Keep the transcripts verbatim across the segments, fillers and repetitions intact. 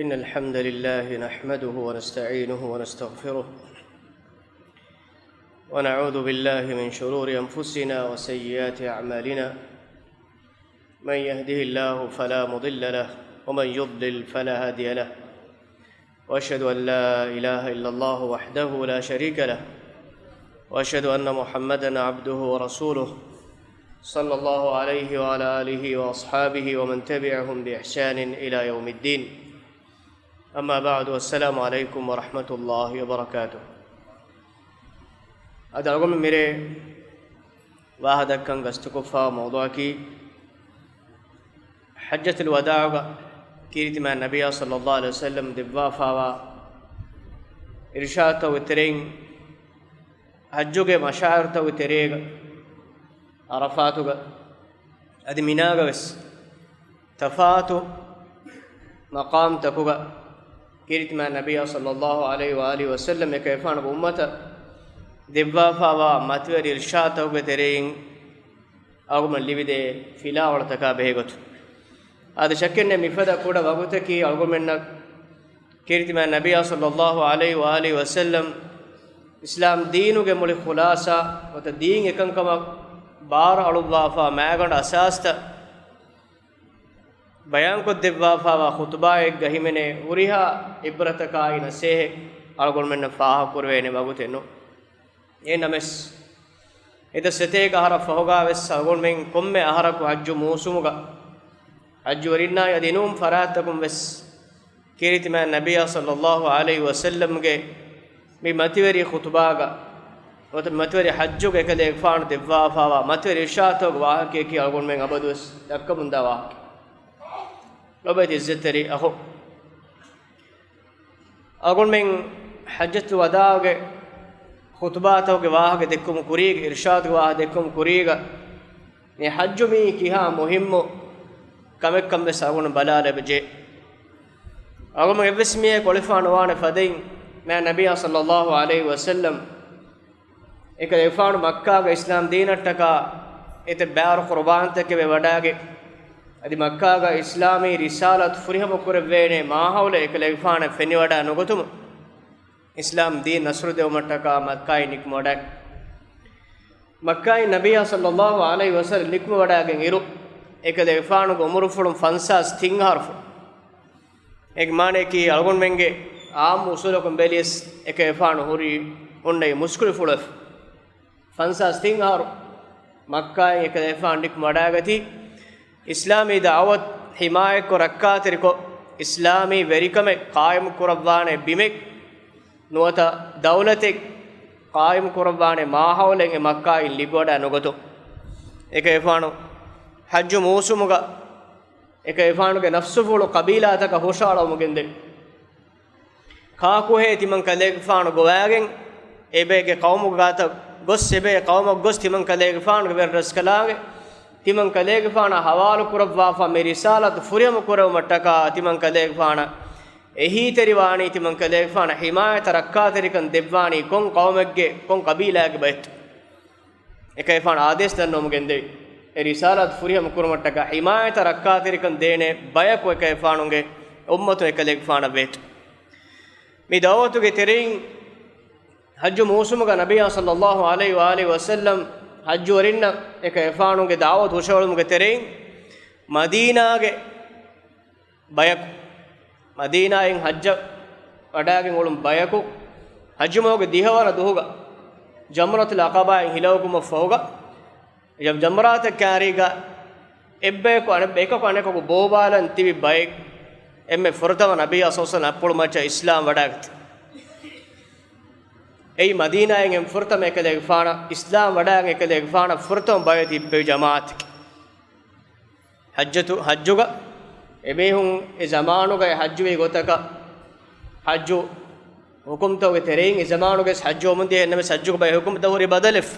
إن الحمد لله نحمده ونستعينه ونستغفره، ونعوذ بالله من شرور أنفسنا وسيئات أعمالنا. من يهده الله فلا مضل له، ومن يضلل فلا هادي له. وأشهد أن لا إله إلا الله وحده لا شريك له، وأشهد أن محمدا عبده ورسوله، صلى الله عليه وعلى آله وأصحابه ومن تبعهم بإحسان إلى يوم الدين. أما بعد، السلام عليكم ورحمة الله وبركاته. އަދި އަޅުގަނޑު މިރޭ ވާހަކަދައްކަން ގަސްތުކޮށްފައިވާ މައުޟޫޢަކީ، ޙައްޖަތުލް ވަދާޢުގަ ކީރިތި މާތް ނަބިއްޔާ ޞައްލައްލާހު ޢަލައިހި ވަސައްލަމް ދެއްވާފައިވާ އިރުޝާދުތަކުގެ ތެރެއިން، ޙައްޖުގެ މަޝާޢިރުތަކުގެ ތެރޭގަ، ޢަރަފާތުގަ އަދި މިނާގަ ވެސް ތަފާތު މަޤާމްތަކުގަ ކީރިތި މާތް ނަބިއްޔާ ޞައްލައްލާހު ޢަލައިހި ވައާލިހި ވަސައްލަމް އެކަލޭގެފާނުގެ އުއްމަތަށް ދެއްވާފައިވާ މަތިވެރި އިރުޝާދުތަކުގެ ތެރެއިން އަޅުގަނޑުމެން ލިބިދޭ ފިލާވަޅުތަކާ ބެހޭގޮތުން. އާދެ، ޝައްކެއް ނެތް، މިފަދަ ކުޑަ ވަގުތަކީ އަޅުގަނޑުމެންނަށް ކީރިތި މާތް ނަބިއްޔާ ޞައްލައްލާހު ޢަލައިހި ވައާލިހި ވަސައްލަމް އިސްލާމް ދީނުގެ މުޅި ޚުލާޞާ ނުވަތަ ދީން އެކަންކަމަށް ބާރު އަޅުއްވާފަ މައިގަނޑު އަސާސްތައް ބަޔާންކޮށްދެއްވާފައިވާ ޚުޠުބާއެއްގަ ހިމެނޭ ހުރިހާ ޢިބްރަތަކާއި ނަޞޭޙަތް އަޅުގަނޑުމެންނަށް ފާހަގަކުރެވޭނެ ވަގުތެއް ނޫން. އެހެންނަމަވެސް، އެތައް ސަތޭކަ އަހަރަށް ފަހުގަ ވެސް އަޅުގަނޑުމެން ކޮންމެ އަހަރަކު ޙައްޖު މޫސުމުގަ ޙައްޖުވެރިންނާއި އަދި އެނޫން ފަރާތްތަކުން ވެސް ކީރިތި މާތް ނަބިއްޔާ ޞައްލައްލާހު ޢަލައިހި ވަސައްލަމްގެ މި މަތިވެރި ޚުޠުބާގަ ނުވަތަ މި މަތިވެރި ޙައްޖުގަ އެކަލޭގެފާނު ދެއްވާފައިވާ މަތިވެރި އިރުޝާދުތަކުގެ ވާހަކަޔަކީ އަޅުގަނޑުމެން އަބަދުވެސް ދައްކަމުންދާ ވާހަކަ. ލޮބުވެތި ޢިއްޒަތްތެރި އަޚު، އަޅުގަނޑުމެން ޙައްޖަތުލް ވަދާޢުގެ ޚުޠުބާތަކުގެ ވާހަކަ ދެއްކުމުގެ ކުރީގަ، އިރުޝާދުގެ ވާހަކަ ދެއްކުމުގެ ކުރީގަ، މި ޙައްޖު މީ ކިހާ މުހިއްމު ކަމެއްކަން ވެސް އަޅުގަނޑު ބަލާލަބަޖެ. އަޅުގަނޑު އެއްވެސް މީހެއް އޮޅިފާ ނުވާނެ ފަދައިން، މާތް ނަބިއްޔާ ޞައްލައްލާހު ޢަލައިހި ވަސައްލަމް އެކަލޭގެފާނު މައްކާގަ އިސްލާމް ދީނަށްޓަކާ އެތައް ބާރު ޤުރުބާންތަކެއް ވެވަޑާގެ، އަދި މައްކާގަ އިސްލާމީ ރިސާލަތު ފުރިހަމަ ކުރެވޭނެ މާހައުލެއް އެކަލޭގެފާނަށް ފެނިވަޑާ ނުގަތުމުން، އިސްލާމް ދީން ނަޞްރު ދެވުމަށްޓަކާ މައްކާއިން ނިކުމެވަޑާ، މައްކާއިން ނަބިއްޔާ ޞައްލައްލާހު ޢަލައިހި ވަސައްލަމް ނިކުމެވަޑާގެން އިރު، އެކަލޭގެފާނުގެ ޢުމުރުފުޅުން ފަންސާސް ތިން އަހަރުފުޅު. އޭގެ މާނަޔަކީ، އަޅުގަނޑުމެންގެ ޢާއްމު އުޞޫލަކުން ބެލިޔަސް އެކަލޭގެފާނު ހުރީ އޮންނަ މުސްކުޅިފުޅުވެފަ. ފަންސާސް ތިން އަހަރު މައްކާއިން އެކަލޭގެފާނު ނިކުމެވަޑާގަތީ، އިސްލާމީ ދަޢުވަތު ޙިމާޔަތްކޮށް ރައްކާތެރިކޮށް، އިސްލާމީ ވެރިކަމެއް ޤާއިމު ކުރައްވާނެ ބިމެއް ނުވަތަ ދައުލަތެއް ޤާއިމު ކުރައްވާނެ މާހައުލެއް އެ މައްކާއިން ލިބިވަޑާ ނުގަތުން، އެކަލޭގެފާނު ޙައްޖު މޫސުމުގަ އެކަލޭގެފާނުގެ ނަފްސުފުޅު ޤަބީލާތަކަށް ހުށައަޅަވަމުން ގެންދެވި. ކާކުހޭ ތިމަން ކަލޭގެފާނު ގޮވާގެން، އެބައެއްގެ ޤައުމުގެ ގާތަށް ގޮސް، އެބައެއް ޤައުމަށް ގޮސް، ތިމަން ކަލޭގެފާނުގެ ވެރިރަސްކަލާނގެ، ތިމަން ކަލޭގެފާނަށް ޙަވާލު ކުރައްވާފަ މި ރިސާލަތު ފުރިހަމަ ކުރެވުމަށްޓަކާ، ތިމަން ކަލޭގެފާނަށް އެހީތެރިވާނީ، ތިމަން ކަލޭގެފާނަށް ޙިމާޔަތަށް ރައްކާތެރިކަން ދެއްވާނީ ކޮން ޤައުމެއްގެ، ކޮން ޤަބީލާގެ ބައެއްތޯ؟ އެކަލޭގެފާނު އާދޭސް ދަންނަވަމުން ގެންދެވި. އެ ރިސާލަތު ފުރިހަމަ ކުރުމަށްޓަކާ ޙިމާޔަތަށް ރައްކާތެރިކަން ދޭނެ ބަޔަކު އެކަލޭގެފާނުގެ އުއްމަތުން އެކަލޭގެފާނަށް ވޭތޯ؟ މި ދަޢުވަތުގެ ތެރެއިން ޙައްޖު މޫސުމުގަ ނަބިއްޔާ ޞައްލައްލާހު ޢަލައިހި ވައާލިހި ވަސައްލަމް ޙައްޖުވެރިންނަށް އެކަލޭގެފާނުގެ ދަޢުވަތު ހުށައެޅުމުގެ ތެރެއިން މަދީނާގެ ބަޔަކު، މަދީނާއިން ޙައްޖަށް ވަޑާގެން އުޅުނު ބަޔަކު، ޙައްޖުމަހުގެ ދިހަވަނަ ދުހުގަ ޖަމްރަތުލް ޢަޤަބާއިން ހިލަވަކުމަށްފަހުގަ، ޖަމް-، ޖަމްރާތަށް ކާރީގަ އެއްބަޔަކު އަނެއް-، އެކަކު އަނެކަކު ބޯބާލަން ތިބި ބައެއް، އެންމެ ފުރަތަމަ ނަބިއްޔާ ޞައްލައްލާހު ޢަލައިހި ވަސައްލަމް އަތްޕުޅު މައްޗަށް އިސްލާމް ވަޑާގަތީ. އެއީ މަދީނާއިން އެންމެ ފުރަތަމަ އެކަލޭގެފާނަށް އިސްލާމް ވަޑާގެން އެކަލޭގެފާނަށް ފުރަތަމަ ބައިވެތި ބޭ ޖަމާޢަތެކޭ. ޙައްޖަތު-، ޙައްޖުގަ އެމީހުން އެ ޒަމާނުގައި ޙައްޖުވި ގޮތަކަށް، ޙައްޖު ޙުކުމްތަކުގެ ތެރެއިން އެ ޒަމާނުގައި ވެސް ޙައްޖު ވަމުން ދިޔަ، އެހެންނަމަވެސް ޙައްޖުގެ ބައި ޙުކުމްތައް ހުރީ ބަދަލެއް.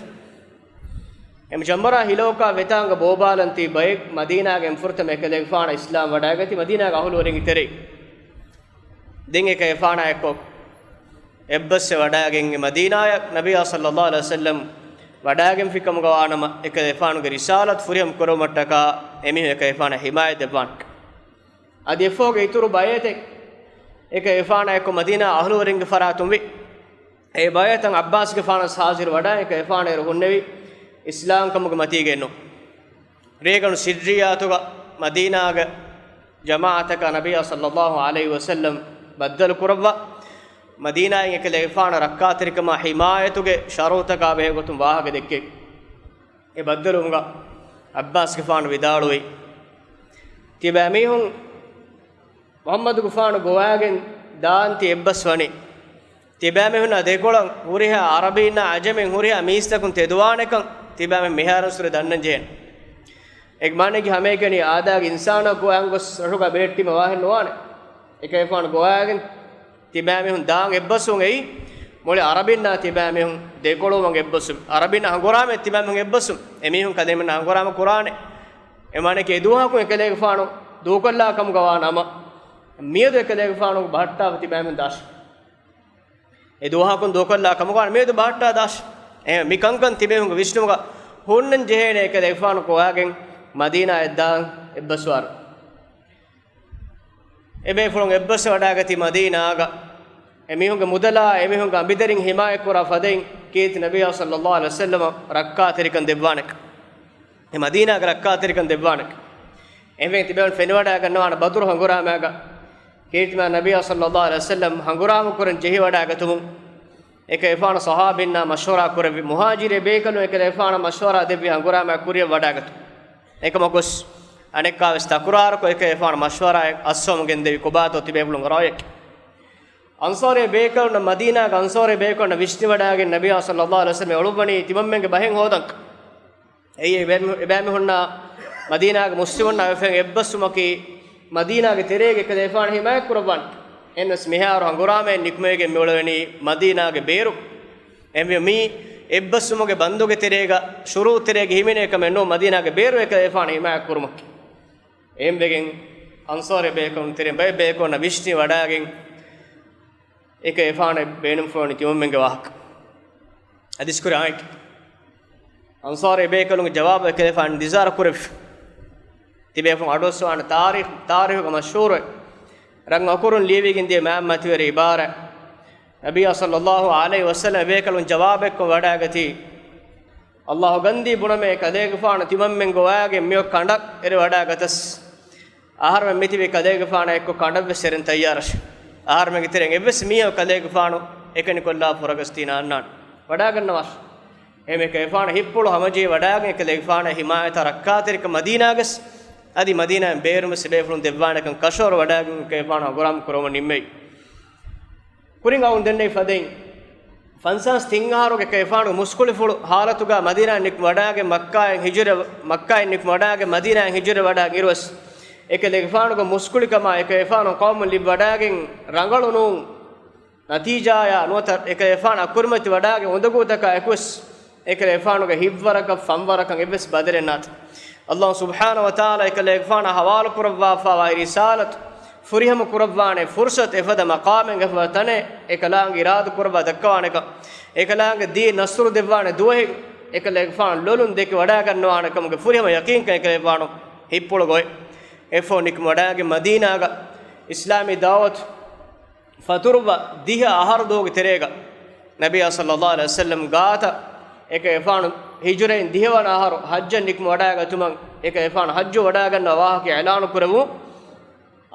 އެމް ޖަމްރާ ހިލައުކާ ވެތާނގަ ބޯބާލަން ތިބި ބައެއް މަދީނާގެ އެންމެ ފުރަތަމަ އެކަލޭގެފާނަށް އިސްލާމް ވަޑާގަތީ މަދީނާގެ އަހުލުވެރިންގެ ތެރެއިން. ދެން އެކަލޭގެފާނާ އެއްކޮށް އެއްބަސްވެ ވަޑާގެން މަދީނާޔަށް ނަބިއްޔާ ޞައްލައްލާހު ޢަލައިހި ވަސައްލަމް ވަޑާގެންފިކަމުގަ ވާނަމަ، އެކަލޭގެފާނުގެ ރިސާލަތު ފުރިހަމަ ކުރުމަށްޓަކާ އެމީހުން އެކަލޭގެފާނަށް ޙިމާޔަތް ދެއްވާނެ. އަދި އެއަށްފަހުގަ އިތުރު ބައެއް ތެ-، އެކަލޭގެފާނާއެކު މަދީނާ އަހުލުވެރިންގެ ފަރާތުން ވި. އެ ބައިޢަތަށް ޢައްބާސްގެފާނަސް ޙާޟިރު ވަޑައި، އެކަލޭގެފާނު އޭރު ހުންނެވި އިސްލާމްކަމުގެ މަތީގައެއްނު. ރޭގަނޑު ސިއްރިއްޔާތުގަ މަދީނާގެ ޖަމާޢަތަކާ ނަބިއްޔާ ޞައްލައްލާހު ޢަލައިހި ވަސައްލަމް ބައްދަލު ކުރައްވާ، މަދީނާއިން އެކަލޭގެފާނަށް ރައްކާތެރިކަމާ ޙިމާޔަތުގެ ޝަރުޠުތަކާ ބެހޭ ގޮތުން ވާހަކަ ދެއްކެވި. އެ ބައްދަލުވުމުގަ ޢައްބާސްގެފާނު ވިދާޅުވި، ތިބާމީހުން މުޙައްމަދުގެފާނު ގޮވާގެން ދާން ތި އެއްބަސްވަނީ. ތިބާމީހުންނާ ދެކޮޅަށް ހުރިހާ ޢަރަބީންނާ ޢަޖަމީން ހުރިހާ މީސްތަކުން ތެދުވާނެކަން ތިބާމީހުން މިހާރުވެސް ހުރެ ދަންނަން ޖެހޭނެ. އެ މާނައަކީ ހަމައެކަނި އާދައިގެ އިންސާނާ ގޮވާ ގޮސް ރަށުގަ ބެހެއްޓީމަ ވާހެއް ނުވާނެ. އެކަލޭގެފާނު ގޮވާގެން ތިބާމީހުން ދާން އެއްބަސްވުން އެއީ، މުޅި ޢަރަބިންނާ ތިބާމީހުން ދެކޮޅުވުމަށް އެއްބަސްވުން. ޢަރަބިންނާ ހަނގުރާމަ ތިބާމީހުން އެއްބަސްވުން. އެމީހުން ކަލޭމެންނާ ހަނގުރާމަ ކުރާނެ. އެ މާނައަކީ އެދުވަހަކުން އެކަލޭގެފާނު ދޫކޮށްލާ ކަމުގަ ވާ ނަމަ، މިއަދު އެކަލޭގެފާނު ބަހައްޓާފަ ތިބާމީހުން ދާށި. އެ ދުވަހަކުން ދޫކޮށްލާ ކަމުގަ ވާނަމަ މިއަދު ބަހައްޓާ ދާށި. އެ މި ކަންކަން ތިބޭފުޅުންގެ ވިސްނުމުގަ ހުންނަން ޖެހޭނެ އެކަލޭގެފާނު ގޮވާގެން މަދީނާއަށް ދާން އެއްބަސްވާރު. އެބޭފުޅުން އެއްބަސްވެވަޑައިގަތީ މަދީނާގަ އެމީހުންގެ މުދަލާ އެމީހުންގެ އަނބިދަރިން ޙިމާޔަތްކުރާ ފަދައިން ކީރިތި ނަބިއްޔާ ޞައްލައްލާހު ޢަލައިހި ވަސައްލަމަށް ރައްކާތެރިކަން ދެއްވާނެ. އެ މަދީނާގެ ރައްކާތެރިކަން ދެއްވާނެ. އެހެންވެ ތިބޭފުޅުން ފެނިވަޑައިގަންނަވާނެ ބަދުރު ހަނގުރާމައިގަ ކީރިތި ނަބިއްޔާ ޞައްލައްލާހު ޢަލައިހި ވަސައްލަމް ހަނގުރާމަ ކުރަން ޖެހިވަޑައިގަތުމުން އެކަލޭގެފާނު ޞަޙާބީންނާ މަޝްވަރާ ކުރެއްވި. މުހާޖިރު ބޭކަލުން އެކަލޭގެފާނަށް މަޝްވަރާ ދެއްވި ހަނގުރާމައަށް ކުރިއަށް ވަޑައިގަތުން. އެކަމަކު ވެސް އަނެއްކާވެސް ތަކުރާރުކޮށް އެކަލޭގެފާނު މަޝްވަރާއެއް އައްސަވަމުން ގެންދެވި. ކޮބާތޯ ތިބޭފުޅުންގެ ރައުޔަކީ؟ އަންޞާރީ ބޭކަލުންނަށް މަދީނާގެ އަންޞާރީ ބޭކަލުންނަށް ވިސްނިވަޑައިގެން ނަބިއްޔާ ޞައްލައްލާހު ޢަލައިހި ވަސައްލަމަށް އެ އުޅުއްވަނީ ތިމަންމެންގެ ބަހެއް ހޯދަން. އެއީ އެބައިމީ-، އެބައިމީހުންނާ މަދީނާގެ މުސްލިމުންނާ ވެފައި އެއްބަސްވުމަކީ މަދީނާގެ ތެރޭގަ އެކަލޭގެފާނު ޙިމާޔަތް ކުރައްވާނެ. އެހެންނަމަވެސް މިހާރު ހަނގުރާމައެއް ނިކުމެވިގެން މިއުޅެވެނީ މަދީނާގެ ބޭރު. އެހެންވެ މީ އެއްބަސްވުމުގެ ބަންދުގެ ތެރޭގަ ޝުރޫޢު ތެރޭގަ ހިމެނޭ ކަމެއް ނޫން، މަދީނާގެ ބޭރު އެކަލޭގެފާނު ޙިމާޔަތް ކުރުމަކީ. އެހެންވެގެން އަންޞާރީ ބޭކަލުން ތެރެއިން ބައެއް ބޭކަލުންނަށް ވިސްނިވަޑައިގެން އެކަލޭގެފާނަށް ބޭނުންފުޅުވަނީ ތިމަންމެންގެ ވާހަކަ. އަދިސްކުރި އާއެކޭ. އަންޞާރީ ބޭކަލުންގެ ޖަވާބަށް އެކަލޭގެފާނު އިންތިޒާރު ކުރެއްވި. ތިބޭފުޅުން އަޑުއައްސަވާނެ ތާރީޚް، ތާރީޚުގަ މަޝްހޫރުވެ ރަން އަކުރުން ލިޔެވިގެން ދިޔަ މާތް މަތިވެރި އިބާރާތް. ނަބިއްޔާ ޞައްލައްލާހު ޢަލައިހި ވަސައްލަމަ އެބޭކަލުން ޖަވާބެއްކޮށް ވަޑައިގަތީ، އައްލާހު ގަންދީ ބުނަމޭ އެކަލޭގެފާނު ތިމަންމެން ގޮވާގެން މިއޮތް ކަނޑަށް އެރިވަޑައިގަތަސް. އަހަރުމެން މިތިބީ ކަލޭގެފާނާ އެއްކޮށް ކަނޑަށްވެސް އެރެން ތައްޔާރަށް. އަހަރުމެންގެ ތެރެއިން އެއްވެސް މީހަކު ކަލޭގެފާނު އެކަނިކޮށްލާފަ ފުރަގަސްދީ ނާންނާނެ. ވަޑައިގަންނަވާށި. އެހެންވެ އެކަލޭގެފާނު ހިތްޕުޅު ހަމަޖެހި ވަޑައިގެން އެކަލޭގެފާނާ ޙިމާޔަތާ ރައްކާތެރިކަން މަދީނާގަސް، އަދި މަދީނާއިން ބޭރުންވެސް އެބޭފުޅުން ދެއްވާނެކަން ކަށަވަރު ވަޑައިގެން އެކަލޭގެފާނު ހަނގުރާމަ ކުރައްވަމުން ނިންމެވި. ކުރިން އަޅުން ދެންނެވި ފަދައިން، ފަންސާސް ތިން އަހަރުގެ އެކަލޭގެފާނުގެ މުސްކުޅިފުޅު ހާލަތުގަ މަދީނާއިން ނިކުމެވަޑައިގެން މައްކާއިން ހިޖުރަ، މައްކާއިން ނިކުމެވަޑައިގެން މަދީނާއިން ހިޖުރަވަޑައިގެން އިރުވެސް، އެކަލޭގެފާނުގެ މުސްކުޅިކަމާ އެކަލޭގެފާނު ޤައުމުން ލިބިވަޑައިގެން ރަނގަޅު ނޫން ނަތީޖާއާ ނުވަތަ އެކަލޭގެފާނު އަކުރިމަތިވަޑައިގެން އުނދަގޫތަކާ އެކުވެސް، އެކަލޭގެފާނުގެ ހިތްވަރަކަށް ފަންވަރަކަށް އެއްވެސް ބަދަލެއް ނާތި. އައްލާހު ސުބްޙާނަހު ވަތަޢާލާ އެކަލޭގެފާނާ ހަވާލުކުރައްވާފައިވާ އެ ރިސާލަތު ފުރިހަމަ ކުރައްވާނެ ފުރުޞަތު އެފަދަ މަޤާމެއް އެފަދަ ތަނެއް އެކަލާނގެ އިރާދަ ކުރައްވާ ދައްކަވާނެކަން، އެކަލާނގެ ދީން ނަޞްރު ދެއްވާނެ ދުވަހެއް އެކަލޭގެފާނު ލޮލުން ދެކެ ވަޑައިގަންނަވާނެ ކަމުގެ ފުރިހަމަ ޔަޤީންކަން އެކަލޭގެފާނު ހިތްޕުޅުގަ އޮތް. އެއަށްފަހު ނިކުމެވަޑައިގެން މަދީނާގަ އިސްލާމީ ދަޢުވަތު ފަތުރުވާ ދިހަ އަހަރު ދުވަހުގެ ތެރޭގަ ނަބިއްޔާ ޞައްލައްލާހު ޢަލައިހި ވަސައްލަމް ގާތަށް އެކަލޭގެފާނު ހިޖުރައިން ދިހަވަނަ އަހަރު ޙައްޖަށް ނިކުމެވަޑައިގަތުމަށް އެކަލޭގެފާނު ޙައްޖު ވަޑައިގަންނަވާ ވާހަކަ އިޢުލާނު ކުރެވުން،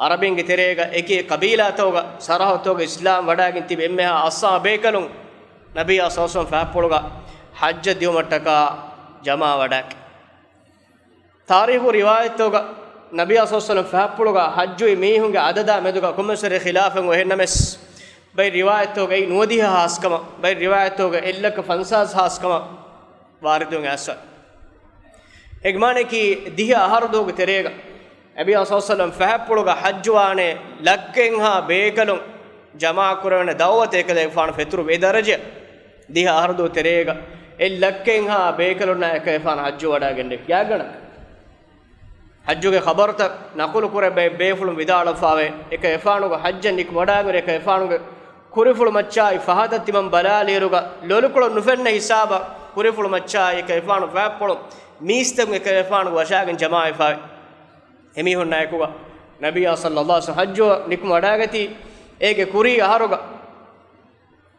ޢަރަބިންގެ ތެރޭގަ އެކި ޤަބީލާތަކުގަ ސަރަޙައްދުތަކުގަ އިސްލާމް ވަޑައިގެން ތިބި އެންމެހާ އަންޞާރު ބޭކަލުން ނަބިއްޔާ ޞައްލައްލާހު ޢަލައިހި ވަސައްލަމް ފަހަތްޕުޅުގަ ޙައްޖަށް ދިއުމަށްޓަކާ ޖަމާވަޑައިގެން. ތާރީޚު ރިވާޔަތްތަކުގަ ނަބިއްޔާ ޞައްލައްލާހު ޢަލައިހި ވަސައްލަމަ ފަހަތްޕުޅުގަ ޙައްޖުވި މީހުންގެ ޢަދަދާ މެދުގަ ކޮންމެސް ވަރެއް ޚިލާފެއް އޮތް. އެހެންނަމަވެސް، ބައެއް ރިވާޔަތްތަކުގައި ނުވަދިހަ ހާސްކަމަށް، ބައެއް ރިވާޔަތްތަކުގައި އެއްލައްކަ ފަންސާސް ހާސްކަމަށް ވާރިދުވެގެން އައިސްފަ. އޭގެ މާނައަކީ، ދިހަ އަހަރު ދުވަހުގެ ތެރޭގަ ނަބިއްޔާ ޞައްލައްލާހު ޢަލައިހި ވަސައްލަމަ ފަހަތްޕުޅުގަ ޙައްޖުވާނެ ލައްކައެއްހާ ބޭކަލުން ޖަމާޢަތް ކުރެވޭނެ ދަޢުވަތެއް އެކަލޭގެފާނު ފެތުރުވި. އެ ދަރަޖައަށް ދިހަ އަހަރު ދުވަހު ތެރޭގަ އެއް ލައްކައެއްހާ ބޭކަލުންނާ އެކަލޭގެފާނު ޙައްޖު ވަޑައިގެންނެވި. ގާތްގަނޑަކަށް ޙައްޖުގެ ޚަބަރުތައް ނަޤުލު ކުރެ ބައެއް ބޭފުޅުން ވިދާޅުވެފައިވޭ. އެކަލޭގެފާނުގެ ޙައްޖަށް ނިކުމެވަޑައިގެން އެކަލޭގެފާނުގެ ކުރިފުޅު މައްޗާއި ފަހަތަށް ތިމަން ބަލާލިއިރުގަ ލޮލުކޮޅު ނުފެންނަ ހިސާބަށް ކުރިފުޅު މައްޗާއި އެކަލޭގެފާނު ފަހަތްޕުޅު މީސްތަކުން އެކަލޭގެފާނު ވަށާގެން ޖަމާވެފައިވޭ. އެމީހުންނާއެކުގަ ނަބިއްޔާ ޞައްލައްލާހު ޢަލައިހި ވަސައްލަމަ ޙައްޖު ނިކުމެވަޑައިގަތީ، އޭގެ ކުރީ އަހަރުގަ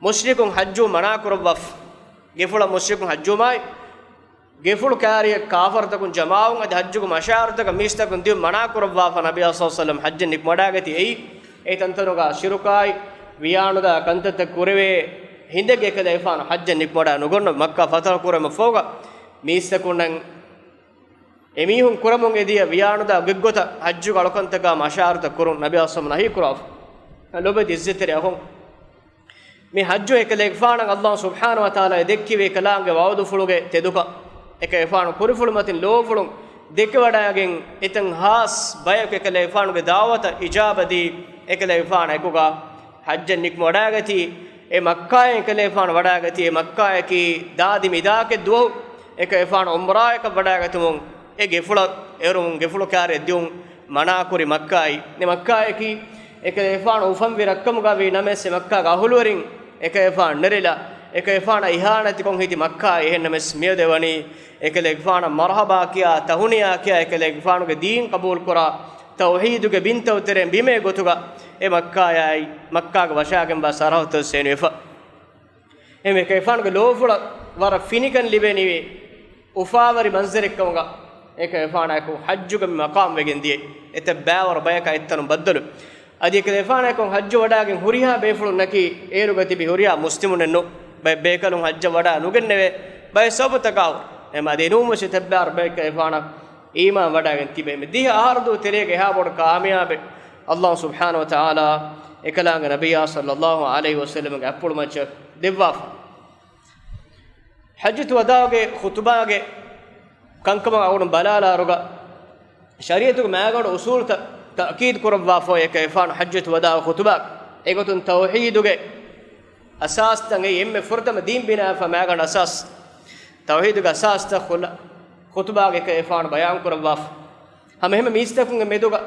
މުޝްރިކުން ޙައްޖު މަނާ ކުރައްވާފަ. ގެފުޅަށް މުޝްރިކުން ޙައްޖުވުމާއި، ގެފުޅު ކާރިއަށް ކާފަރުތަކުން ޖަމާވުން އަދި ޙައްޖުގެ މަޝާޢިރުތަކަށް މީސްތަކުން ދިޔުން މަނާ ކުރައްވާފަ. ނަބިއްޔާ ޞައްލަﷲު ޢަލައިހި ވަސައްލަމް ޙައްޖަށް ނިކުމެވަޑައިގަތީ އެއީ، އެ ތަންތަނުގަ ޝިރުކާއި ވިޔާނުދާ ކަންތައްތައް ކުރެވޭ ހިނދެއްގެ އެކަލޭގެފާނު ޙައްޖަށް ނިކުމެވަޑައި ނުގަންނަ. މައްކާ ފަތަޙު ކުރުމަށް ފަހުގަ މީސްތަކުންނަށް އެމީހުން ކުރަމުން އެދިޔަ ވިޔާނުދާ ގޮތްގޮތަށް ޙައްޖުގެ އަޅުކަންތަކާ މަޝާޢިރުތައް ކުރުން ނަބިއްޔާ ޞައްލަﷲު ޢަލައިހި ވަސައްލަމް ނަހީ ކުރައްވާފަ. ލޮބުވެތި ޢިއްޒަތްތެރި އަޚުން، މި ޙައްޖު އެކަލޭގެފާނަށް ﷲ ސުބްޙާނަހޫ ވަތަޢާލާ ދެއްކެވި ކަލާނގެ ވަޢުދުފުޅުގެ ތެދުކަން، އެކަލޭގެފާނު ކުރިފުޅުމަތިން ލޯފުޅުން ދެކެވަޑައިގެން، އެތަން ޚާއްޞަ ބަޔަކު އެކަލޭގެފާނުގެ ދަޢުވަތަށް އިޖާބަ ދީ، އެކަލޭގެފާނު އެކުގަ ޙައްޖަށް ނިކުމެވަޑައިގަތީ، އެ މައްކާއަށް އެކަލޭގެފާނު ވަޑައިގަތީ، އެ މައްކާއަކީ ދާދި މިދާކެއް ދުވަހު އެކަލޭގެފާނު ޢުމްރާއަކަށް ވަޑައިގަތުމުން އެ ގެފުޅަށް އެރުމުން ގެފުޅު ކާރިއަށް ދިއުން މަނާކުރި މައްކާއި، އެ މައްކާއަކީ އެކަލޭގެފާނު އުފަންވި ރަށްކަމުގަ ވީ ނަމަވެސް، އެ މައްކާގެ އަހުލުވެރިން އެކަލޭގެފާނަށް ނެރެލާ، އެކަލޭގެފާނަށް އިހާނެތިކޮށް ހިތި މައްކާއި. އެހެން ނަމަވެސް، މިއަދު އެވަނީ އެކަލޭގެފާނަށް މަރްޙަބާ ކިޔާ، ތަހުނިޔާ ކިޔާ، އެކަލޭގެފާނުގެ ދީން ޤަބޫލުކުރާ، ތައުޙީދުގެ ބިންތައް ތެރެއިން ބިމޭ ގޮތުގަ އެ މައްކާއާއި، މައްކާގަ ވަށާގެންވާ ސަރަޙައްދުތައް ސޭނުވެފަ. އެހެންވެ، އެކަލޭގެފާނުގެ ލޯފުޅަށް ވަރަށް ފިނިކަން ލިބެނީވެ، އުފާވެރި މަންޒަރެއްކަމުގަ އެކަލޭގެފާނާއެކު ޙައްޖުގަ މި މަޤާމް ވެގެން ދިޔައީ. އެތައް ބައިވަރު ބަޔަކާ އެތަނުން ބައްދަލު. އަދި އެކަލޭގެފާނާއެކު ޙައްޖު ވަޑައިގެން ހުރިހާ ބޭފުޅުންނަކީ އޭރުގަ ތިބި ހުރިހާ މުސްލިމުންނެއްނު. ބައެއް ބޭކަލުން ޙައްޖަށް ވަޑައި ނުގެންނެވޭ. ބައެއް ސަބަބުތަކާ ހުރެ. އެހެން އަދި އެނޫންވެސް އެތައް ބައިވަރު ބަޔަކަށް އެކަލޭގެފާނަށް އީމާން ވަޑައިގެން ތިބެ. މި ދިހަ އަހަރު ދުވަހު ތެރޭގަ އެހާ ބޮޑު ކާމިޔާބެއް ﷲ ސުބްޙާނަހޫ ވަތަޢާލާ އެކަލާނގެ ނަބިއްޔާ ޞައްލަﷲު ޢަލައިހި ވަސައްލަމްގެ އަތްޕުޅުމައްޗަށް ދެއްވާފަ. ޙައްޖަތު ވަދާޢުގެ ޚުޠުބާގެ ކަންކަމަށް އަޅުގަނޑު ބަލާލާއިރުގަ، ޝަރީޢަތުގެ މައިގަނޑު އުޞޫލުތައް ތައުކީދު ކުރައްވާފަ އެކަލޭގެފާނު ޙައްޖަތު ވަދާޢު ޚުޠުބާ. އެގޮތުން ތައުޙީދުގެ އަސާސްތައް އެއީ އެންމެ ފުރަތަމަ ދީން ބިނާވެފަ މައިގަނޑު އަސާސް. ތައުޙީދުގެ އަސާސްތައް ޚުލަ-، ޚުޠުބާގައި އެކަލޭގެފާނު ބަޔާން ކުރައްވާފަ. ހަމަ އެހެންމެ މީސްތަކުންގެ މެދުގަ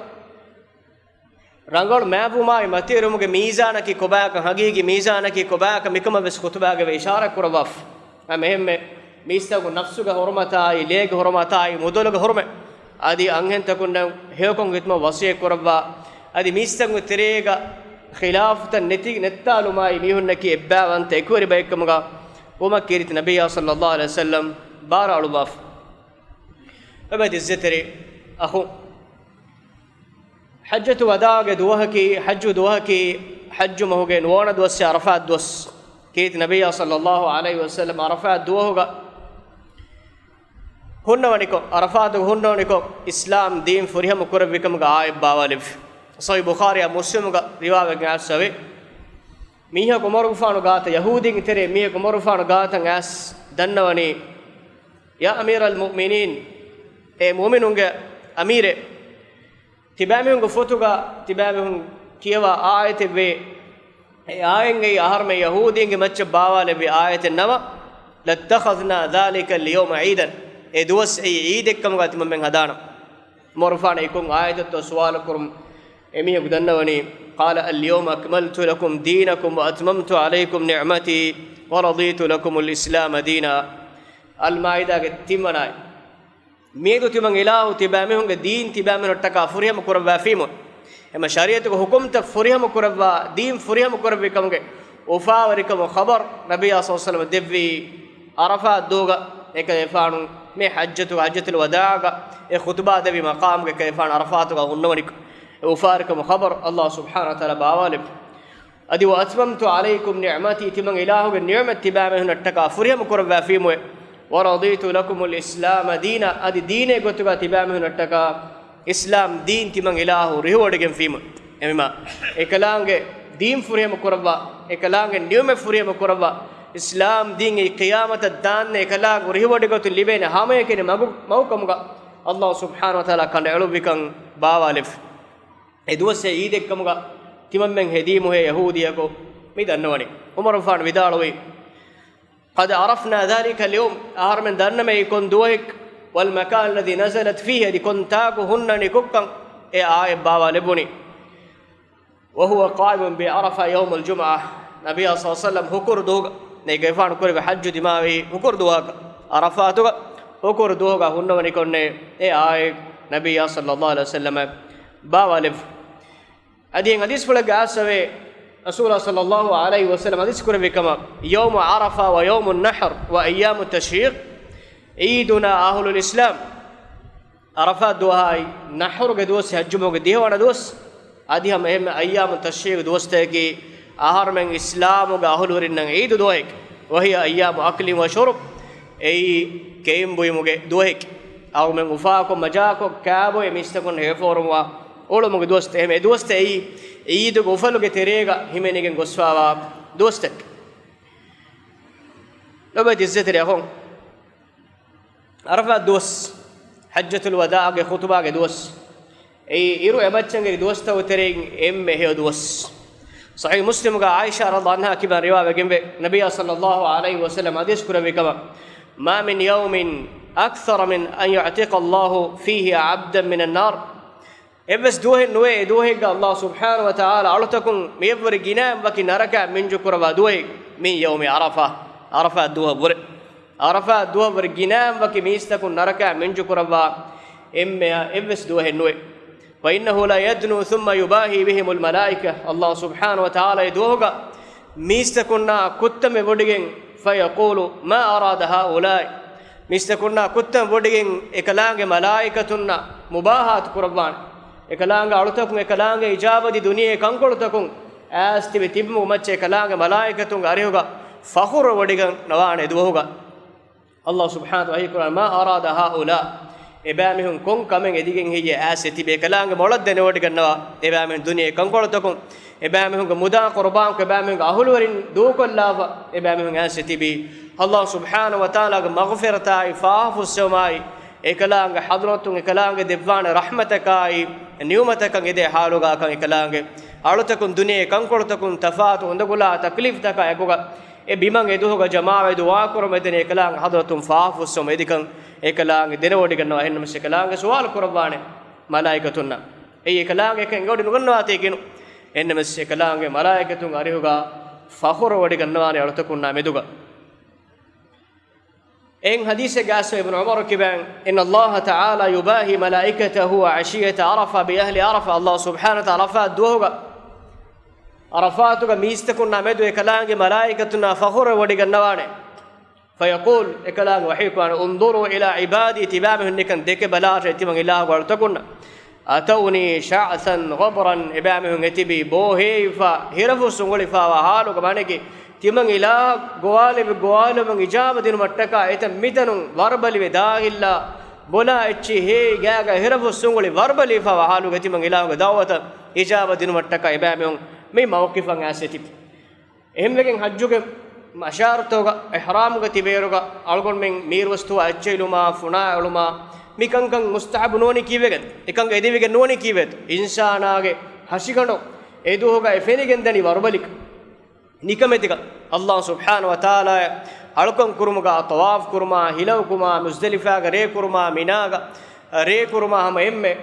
ރަނގަޅު މާތްވުމާއި މަތިވެރިވުމުގެ މީޒާނަކީ ކޮބާކަން، ޙަޤީޤީ މީޒާނަކީ ކޮބާކަން މިކަމަށް ވެސް ޚުޠުބާގައި އިޝާރާތް ކުރައްވާފަ. ހަމަ އެހެންމެ މީސްތަކުން ނަފްސުގެ ޙުރުމަތާއި، ލޭގެ ޙުރުމަތާއި، މުދަލުގެ ޙުރުމަތް، އަދި އަންހެންތަކުންނަށް ހެޔޮކޮށް ހިދުމަތް ވަޞިއްޔަތް ކުރައްވާ، އަދި މީސްތަކުންގެ ތެރޭގަ ޚިލާފުތައް ނެތި، ނެއްތާލުމާއި މީހުންނަކީ އެއްބައިވަންތަ އެކުވެރި ބައެއްކަމުގަ ވުމަށް ކީރިތި ނަބިއްޔާ ޞައްލަﷲު ޢަލައިހި ވަސައްލަމް ބާރު އަޅުއްވާފަ. އެބަ ޢިއްޒަތްތެރި އަޚުން، ޙައްޖަތު ވަދާޢުގެ ދުވަހަކީ، ޙައްޖު ދުވަހަކީ، ޙައްޖު މަހުގެ ނުވަވަނަ ދުވަސް ޢަރަފާތް ދުވަސް. ކީރިތި ނަބިއްޔާ ޞައްލަﷲު ޢަލައިހި ވަސައްލަމް ޢަރަފާތް ދުވަހުގަ ހުންނަވަނިކޮށް، ޢަރަފާތުގަ ހުންނަވަނިކޮށް، އިސްލާމް ދީން ފުރިހަމަ ކުރެއްވިކަމުގެ އާޔަތް ބާވާލެއްވި. ޞަޙީޙު ބުޚާރީއާ މުސްލިމުގަ ރިވާވެގެން އައިސްފަވޭ. މީހަކު ޢުމަރުގެފާނު ގާތަށް، ޔަހޫދީންގެ ތެރޭ މީހަކު ޢުމަރުގެފާނު ގާތަށް އައިސް ދަންނަވަނީ، ޔާ އަމީރަލް މުއުމިނީން، އޭ މުއުމިނުންގެ އަމީރޭ، ތިބާމީހުންގެ ފޮތުގަ ތިބާމީހުން ކިޔަވާ އާޔަތެއްވޭ. އެ އާޔަތް އެއީ އަހަރުމެން ޔަހޫދީންގެ މައްޗަށް ބާވާލެއްވި އާޔަތެއް ނަމަ، لَاتَّخَذْنَا ذَلِكَ الْيَوْمَ عِيدًا، އެ ދުވަސް އެއީ ޢީދެއްކަމުގަ ތިމަންމެން ހަދާނަން. ޢުމަރުގެފާނަށް އެ ކޮން އާޔަތެއްތޯ ސުވާލު ކުރުމުން އެމީހަކު ދަންނަވަނީ، قَالَ الْيَوْمَ أَكْمَلْتُ لَكُمْ دِينَكُمْ وَأَتْمَمْتُ عَلَيْكُمْ نِعْمَتِي وَرَضِيتُ لَكُمُ الْإِسْلَامَ دِينًا. އަލްމާއިދާގެ ތިންވަނަ އާޔަތް. މިއަދު ތިމަން އިލާހު ތިބާމީހުންގެ ދީން ތިބާމީހުންނަށްޓަކާ ފުރިހަމަ ކުރައްވާފީމު، އެމަ ޝަރީޢަތުގެ ޙުކުމްތައް ފުރިހަމަ ކުރައްވާ، ދީން ފުރިހަމަ ކުރެއްވި ކަމުގެ އުފާވެރިކަމުގެ ޚަބަރު ނަބިއްޔާ ޞައްލަﷲު ޢަލައިހި ވަސައްލަމަ ދެއްވީ ޢަރަފާތު ދުވަހުގަ. އެކަލޭގެފާނު މި ޙައްޖަތު، ޙައްޖަތުލް ވަދާޢުގަ އެ ޚުޠުބާ ދެއްވި މަޤާމުގަ އެކަލޭގެފާނު ޢަރަފާތުގަ ހުންނަވަނިކޮށް، އެ އުފާވެރިކަމުގެ ޚަބަރު ﷲ ސުބްޙާނަހޫ ވަތަޢާލާ ބާވާލެއްވި. އަދި وَأَتْمَمْتُ عَلَيْكُمْ نِعْمَتِي، ތިމަން އިލާހުގެ ނިޢުމަތް ތިބާމީހުންނަށްޓަކާ ފުރިހަމަ ކުރައްވާފީމުއޭ. وَرَضِيتُ لَكُمُ الْإِسْلَامَ دِينًا، އަދި ދީނޭ ގޮތުގަ ތިބާމީހުންނަށްޓަކާ އިސްލާމް ދީން ތިމަން އިލާހު ރިހިވޮޑިގެންފީމު. އެހެންވީމަ، އެކަލާނގެ ދީން ފުރިހަމަ ކުރައްވާ، އެކަލާނގެ ނިޢުމަތް ފުރިހަމަ ކުރައްވާ، އިސްލާމް ދީން އެއީ ޤިޔާމަތަށް ދާންދެން އެކަލާނގެ ރިހިވޮޑިގަތުން ލިބޭނެ ހަމައެކަނި މަގު، މަގުކަމުގަ ﷲ ސުބްޙާނަހޫ ވަތަޢާލާ ކަނޑައެޅުއްވިކަން ބާވާލެއްވި. އެ ދުވަސް އެ ޢީދެއްކަމުގަ ތިމަންމެން ހެދީމުހޭ ޔަހޫދީއަކު މި ދަންނަވަނީ. ޢުމަރުގެފާނު ވިދާޅުވީ، قَدْ عَرَفْنَا ذَلِكَ الْيَوْمَ، އަހަރުމެން ދަންނަމޭ ކޮން ދުވަހެއް، وَالْمَكَانَ الَّذِي نَزَلَتْ فِيهِ، އަދި ކޮން ތާކު ހުންނަނީ ކޮށްކަން އެ އާޔަތް ބާވާލެއްވުނީ. وَهُوَ قَائِمٌ بِعَرَفَةَ يَوْمَ الْجُمُعَةِ، ނަބިއްޔާ ޞައްލަﷲު ޢަލައިހި ވަސައްލަމް ހުކުރު ދުވަހުގަ، ނޭގެފާނު ކުރެއްވި ޙައްޖު ދިމާވި ހުކުރު ދުވަހަކަށް، ޢަރަފާތުގަ ހުކުރު ދުވަހުގަ ހުންނަވަނިކޮށްނޭ އެ އާޔަތް ނަބިއްޔާ ޞައްލަﷲު ޢަލައިހި ވަސައްލަމަށް ބާވާލެއްވި. އަދި އެ ޙަދީޘްފުޅެއްގަ އައިސްފަވޭ، ރަސޫލާ ޞައްލައްލާހު ޢަލައިހި ވަސައްލަމަ ޙަދީޘް ކުރެއްވި ކަމަށް، يوم عرفة ويوم النحر وأيام التشريق عيدنا أهل الإسلام. ޢަރަފާތް ދުވަހާއި، ނަޙްރުގެ ދުވަސް، ޙައްޖުމަގުގެ ދިހަވަނަ ދުވަސް، އަދި ހަމަ އެހެން އައްޔާމު ތަޝްރީޤު ދުވަސްތަކަކީ، އަހަރުމެން އިސްލާމުގެ އަހުލުވެރިންނަށް ޢީދު ދުވަހެއް. وهي أيام أكل وشرب، އެއީ ކެއިން ބުއިމުގެ ދުވަހެއް. އަހަރުމެން އުފާކޮށް މަޖާކޮށް ކާބޮއެ މީސްތަކުން ހޭފޯރުމަށް އުޅުމުގެ ދުވަސްތައް. އެހެން އެ ދުވަސްތައް އެއީ ޢީދުގެ އުފަލުގެ ތެރޭގަ ހިމެނިގެން ގޮސްފާވާ ދުވަސްތަކެއް. ލޮބުވެތި ޢިއްޒަތްތެރި އަޚުން، ޢަރަފާތް ދުވަސް، ޙައްޖަތުލް ވަދާޢުގެ ޚުޠުބާގެ ދުވަސް. އެއީ އިރު އެބައްޗަނގެ ދުވަސްތަކުގެ ތެރެއިން އެންމެ ހެޔޮ ދުވަސް. ޞަޙީޙު މުސްލިމުގަ ޢާއިޝާ ރަޟިޔަﷲ ޢަންހާ ކިބައިން ރިވާވެގެންވޭ، ނަބިއްޔާ ޞައްލައްލާހު ޢަލައިހި ވަސައްލަމަ ޙަދީޘް ކުރެއްވި ކަމަށް، ما من يوم أكثر من أن يعتق الله فيه عبدا من النار. އެއްވެސް ދުވަހެއް ނުވޭ، އެ ދުވަހެއްގަ ﷲ ސުބްޙާނަހޫ ވަތަޢާލާ އަޅުތަކުން މިއަށްވުރެ ގިނައިން ވަކި ނަރަކައިން މިންޖު ކުރައްވާ ދުވަހެއް، من يوم عرفة، ޢަރަފާތް ދުވަހަށްވުރެ. ޢަރަފާތް ދުވަހަށްވުރެ ގިނައިން ވަކި މީސްތަކުން ނަރަކައިން މިންޖު ކުރައްވާ އެންމެ އެއްވެސް ދުވަހެއް ނުވޭ. وإنه ليدنو ثم يباهي بهم الملائكة. ﷲ ސުބްޙާނަހޫ ވަތަޢާލާ އެ ދުވަހުގަ މީސްތަކުންނާ ކުއްތަމެއް ވޮޑިގެން، فيقول ما أراد هؤلاء. މީސްތަކުންނާ ކުއްތަން ވޮޑިގެން އެކަލާނގެ މަލާއިކަތުންނަށް މުބާހާތު ކުރައްވާނެ. އެކަލާނގެ އަޅުތަކުން އެކަލާނގެ އިޖާބަދި ދުނިޔެ ކަންކޮޅުތަކުން އައިސް ތިބި ތިބުމުގެ މައްޗަށް އެކަލާނގެ މަލާއިކަތުންގެ އަރިހުގަ ފަޚުރު ވޮޑިގަން ނަވާނެ ދުވަހުގަ. ﷲ ސުބްޙާނަހޫ ވަތަޢާލާ ވަޙީ ކުރާނެ، ما أراد هؤلاء، އެބައިމީހުން ކޮން ކަމެއް އެދިގެން ހެއްޔޭ އައިސް ތިބި އެކަލާނގެ މޮޅަށް ދެނެވޮޑިގަންނަވާ އެބައިމީހުން ދުނިޔެ ކަންކޮޅުތަކުން އެބައިމީހުންގެ މުދާ ޤުރުބާންކޮށް އެބައިމީހުންގެ އަހުލުވެރިން ދޫކޮށްލާފަ އެބައިމީހުން އައިސް ތިބީ. ﷲ ސުބްޙާނަހޫ ވަތަޢާލާގެ މަޣުފިރަތާއި ފާފަފުއްސެވުމާއި އެކަލާނގެ ޙަޟްރަތުން އެކަލާނގެ ދެއްވާނެ ރަޙްމަތަކާއި ނިޢުމަތަކަށް އެދޭ ޙާލުގަކަން އެކަލާނގެ އަޅުތަކުން ދުނިޔެ ކަންކޮޅުތަކުން ތަފާތު އުނދަގުލާ ތަކްލީފްތަކާ އެކުގަ އެ ބިމަށް އެ ދުވަހުގަ ޖަމާވެ ދުޢާ ކުރަމުން އެދެނީ އެކަލާނގެ ޙަޟްރަތުން ފާފަފުއްސެވުމަށް އެދިކަން އެކަލާނގެ ދެނެވޮޑިގަންނަވާ. އެހެންނަމަސް އެކަލާނގެ ސުވާލު ކުރައްވާނެ މަލާއިކަތުންނަށް. އެއީ އެކަލާނގެ އެކަން އެނގިވޮޑި ނުގަންނަވާތީ ކިނު. އެހެންނަމަސް އެކަލާނގެ މަލާއިކަތުން އަރިހުގަ ފަޚުރު ވޮޑިގަންނަވާނެ އަޅުތަކުންނާ މެދުގަ. އެހެން ޙަދީޘެއްގަ އައިސް އިބްނު ޢުމަރު ކިބައިން، إن الله تعالى يباهي ملائكته عشية عرفة بأهل عرفة. ﷲ ސުބްޙާނަހޫ ވަތަޢާލާ ޢަރަފާތް ދުވަހުގަ، ޢަރަފާތުގަ މީސްތަކުންނާ މެދު އެކަލާނގެ މަލާއިކަތުންނާ ފަޚުރު ވޮޑިގަންނަވާނެ. فيقول، އެކަލާނގެ ވަޙީ ކުރާނެ، انظروا إلى عبادي، ތިބާމީހުން ނިކަން ދެކެބަލާށޭ ތިމަން އިލާހުގެ އަޅުތަކުންނަށް. أتوني شعثا غبرا، އެބައިމީހުން އެތިބީ ބޯހޭވިފަ، ހިރަފުސް އުނގުޅިފާވާ ޙާލުގަ ވަނެކި، ތިމަން އިލާހު ގޮވާލެވި ގޮވާލުމުން އިޖާބަ ދިނުމަށްޓަކާ އެތަން މިތަނުން ވަރުބަލިވެ ދާހިއްލާ، ބޮލާ އެއްޗިހި ހޭވި ގާގަ ހިރަފުސް އުނގުޅި ވަރުބަލިވިފާވާ ޙާލުގަ ތިމަން އިލާހުގެ ދަޢުވަތަށް އިޖާބަ ދިނުމަށްޓަކާ އެބައިމީހުން މި މައުޤިފަށް އައިސް އެތިބި. އެހެންވެގެން ޙައްޖުގެ މަޝާރުތަކުގަ އިޙްރާމުގަ ތިބޭއިރުގަ އަޅުގަނޑުމެން މީރުވަސްތުވާ އެއްޗެހި އެޅުމާ، ފުނާ އެޅުމާ، މި ކަންކަން މުސްތަޙައްބު ނުވަނީ ކީއްވެގެން؟ އެކަން އެދެވިގެން ނުވަނީ ކީއްވެތޯ؟ އިންސާނާގެ ހަށިގަނޑު އެ ދުވަހުގަ އެ ފެނިގެންދަނީ ވަރުބަލިކަން. ނިކަމެތިކަން. ﷲ ސުބްޙާނަހޫ ވަތަޢާލާއަށް އަޅުކަން ކުރުމުގަ، ޠަވާފު ކުރުމާ، ހިލައުކުމާ، މުޒްދަލިފާގަ ރޭ ކުރުމާ، މިނާގަ ރޭ ކުރުމާ، ހަމަ އެންމެ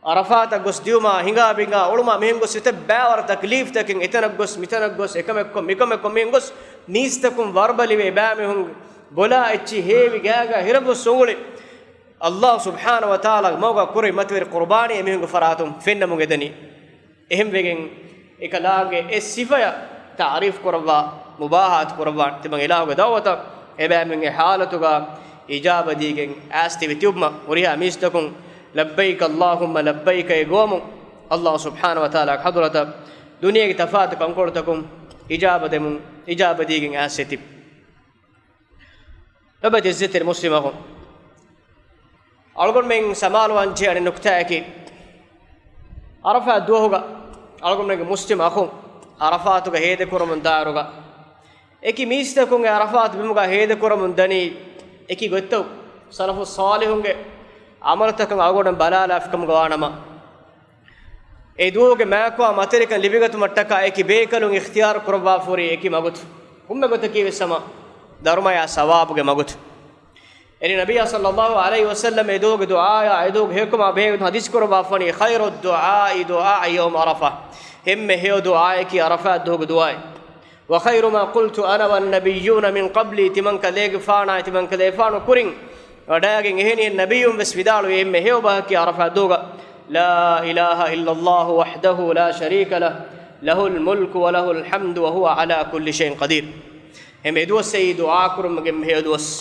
ޢަރަފާތަށް ގޮސް ދިއުމާ، ހިނގާ ބިނގާ އުޅުމާ، މިހެން ގޮސް އެތައް ބައިވަރު ތަކްލީފްތަކެއް، އެތަނަށް ގޮސް، މިތަނަށް ގޮސް، އެކަމެއްކޮށް، މިކަމެއްކޮށް، މިހެން ގޮސް މީސްތަކުން ވަރުބަލިވެ، އެބައިމީހުން ބޮލާ އެއްޗިހި ހޭވި ގާގަ ހިރަފުސް އުނގުޅި، ﷲ ސުބްޙާނަހޫ ވަތަޢާލާގެ މަގުގަ ކުރި މަތިވެރި ޤުރުބާނީ އެމީހުންގެ ފަރާތުން ފެންނަމުން އެދެނީ. އެހެންވެގެން އެކަލާނގެ އެ ސިފަޔަށް ތަޢުރީފް ކުރައްވާ، މުބާހާތު ކުރައްވާ ތިމަން އިލާހުގެ ދަޢުވަތަށް އެބައިމީހުން އެ ޙާލަތުގަ އިޖާބަ ދީގެން އައިސް ތިބި ތިއުބުމަށް ހުރިހާ މީސްތަކުން لبيك اللهم لبيك އެ ގޮވަމުން ﷲ ސުބްޙާނަހޫ ވަތަޢާލާގެ ޙަޟްރަތަށް ދުނިޔޭގެ ތަފާތު ކަންކޮޅުތަކުން އިޖާބަ ދެމުން، އިޖާބަ ދީގެން އައިސް ތިބި. ލޮބުވެތި ޢިއްޒަތްތެރި މުސްލިމް އަޚުން، އަޅުގަނޑުމެން ސަމާލުވާން ޖެހޭ އަނެއް ނުކުތާއަކީ، ޢަރަފާތް ދުވަހުގަ އަޅުގަނޑުމެންގެ މުސްލިމް އަޚުން ޢަރަފާތުގަ ހޭދަކުރަމުން ދާއިރުގަ، އެކި މީސްތަކުން އެ ޢަރަފާތު ބިމުގަ ހޭދަކުރަމުން ދަނީ އެކި ގޮތްތައް، ސަލަފުއް ޞާލިޙުންގެ ޢަމަލުތަކަށް އަޅުގަނޑު ބަލާލާފިކަމުގަ ވާނަމަ، އެ ދުވަހުގެ މާތްކޮޅާ މަތިވެރިކަން ލިބިގަތުމަށްޓަކާ އެކި ބޭކަލުން އިޚްތިޔާރު ކުރައްވާފަ ހުރީ އެކި މަގުތައް. ކޮންމެ ގޮތަކީވެސް ހަމަ ދަރުމަޔާ ސަވާބުގެ މަގުތައް. އެހެނީ ނަބިއްޔާ ޞައްލައްލާހު ޢަލައިހި ވަސައްލަމް އެ ދުވަހުގެ ދުޢާއާ އެ ދުވަހުގެ ހެޔޮކަމާ ބެހޭގޮތުން ޙަދީޘް ކުރައްވާފަ ވަނީ، خير الدعاء دعاء يوم عرفة، އެންމެ ހެޔޮ ދުޢާއަކީ ޢަރަފާތް ދުވަހުގެ ދުޢާއެއް. وخير ما قلت أنا والنبيون من قبلي، ތިމަން ކަލޭގެފާނާއި ތިމަން ކަލޭފާނު ކުރިން ވަޑައިގެން އެހެނިހެން ނަބިއްޔުން ވެސް ވިދާޅުވި އެންމެ ހެޔޮ ބަހަކީ ޢަރަފާތް ދުވަހުގަ لا إله إلا الله وحده لا شريك له، لَهُ الْمُلْكُ وَلَهُ الْحَمْدُ وَهُوَ عَلَىٰ كُلِّ شَيْءٍ قَدِيرٌ. އެމެ ދުވަސް އެއީ ދުޢާ ކުރުމުގެ މެހެ ދުވަސް.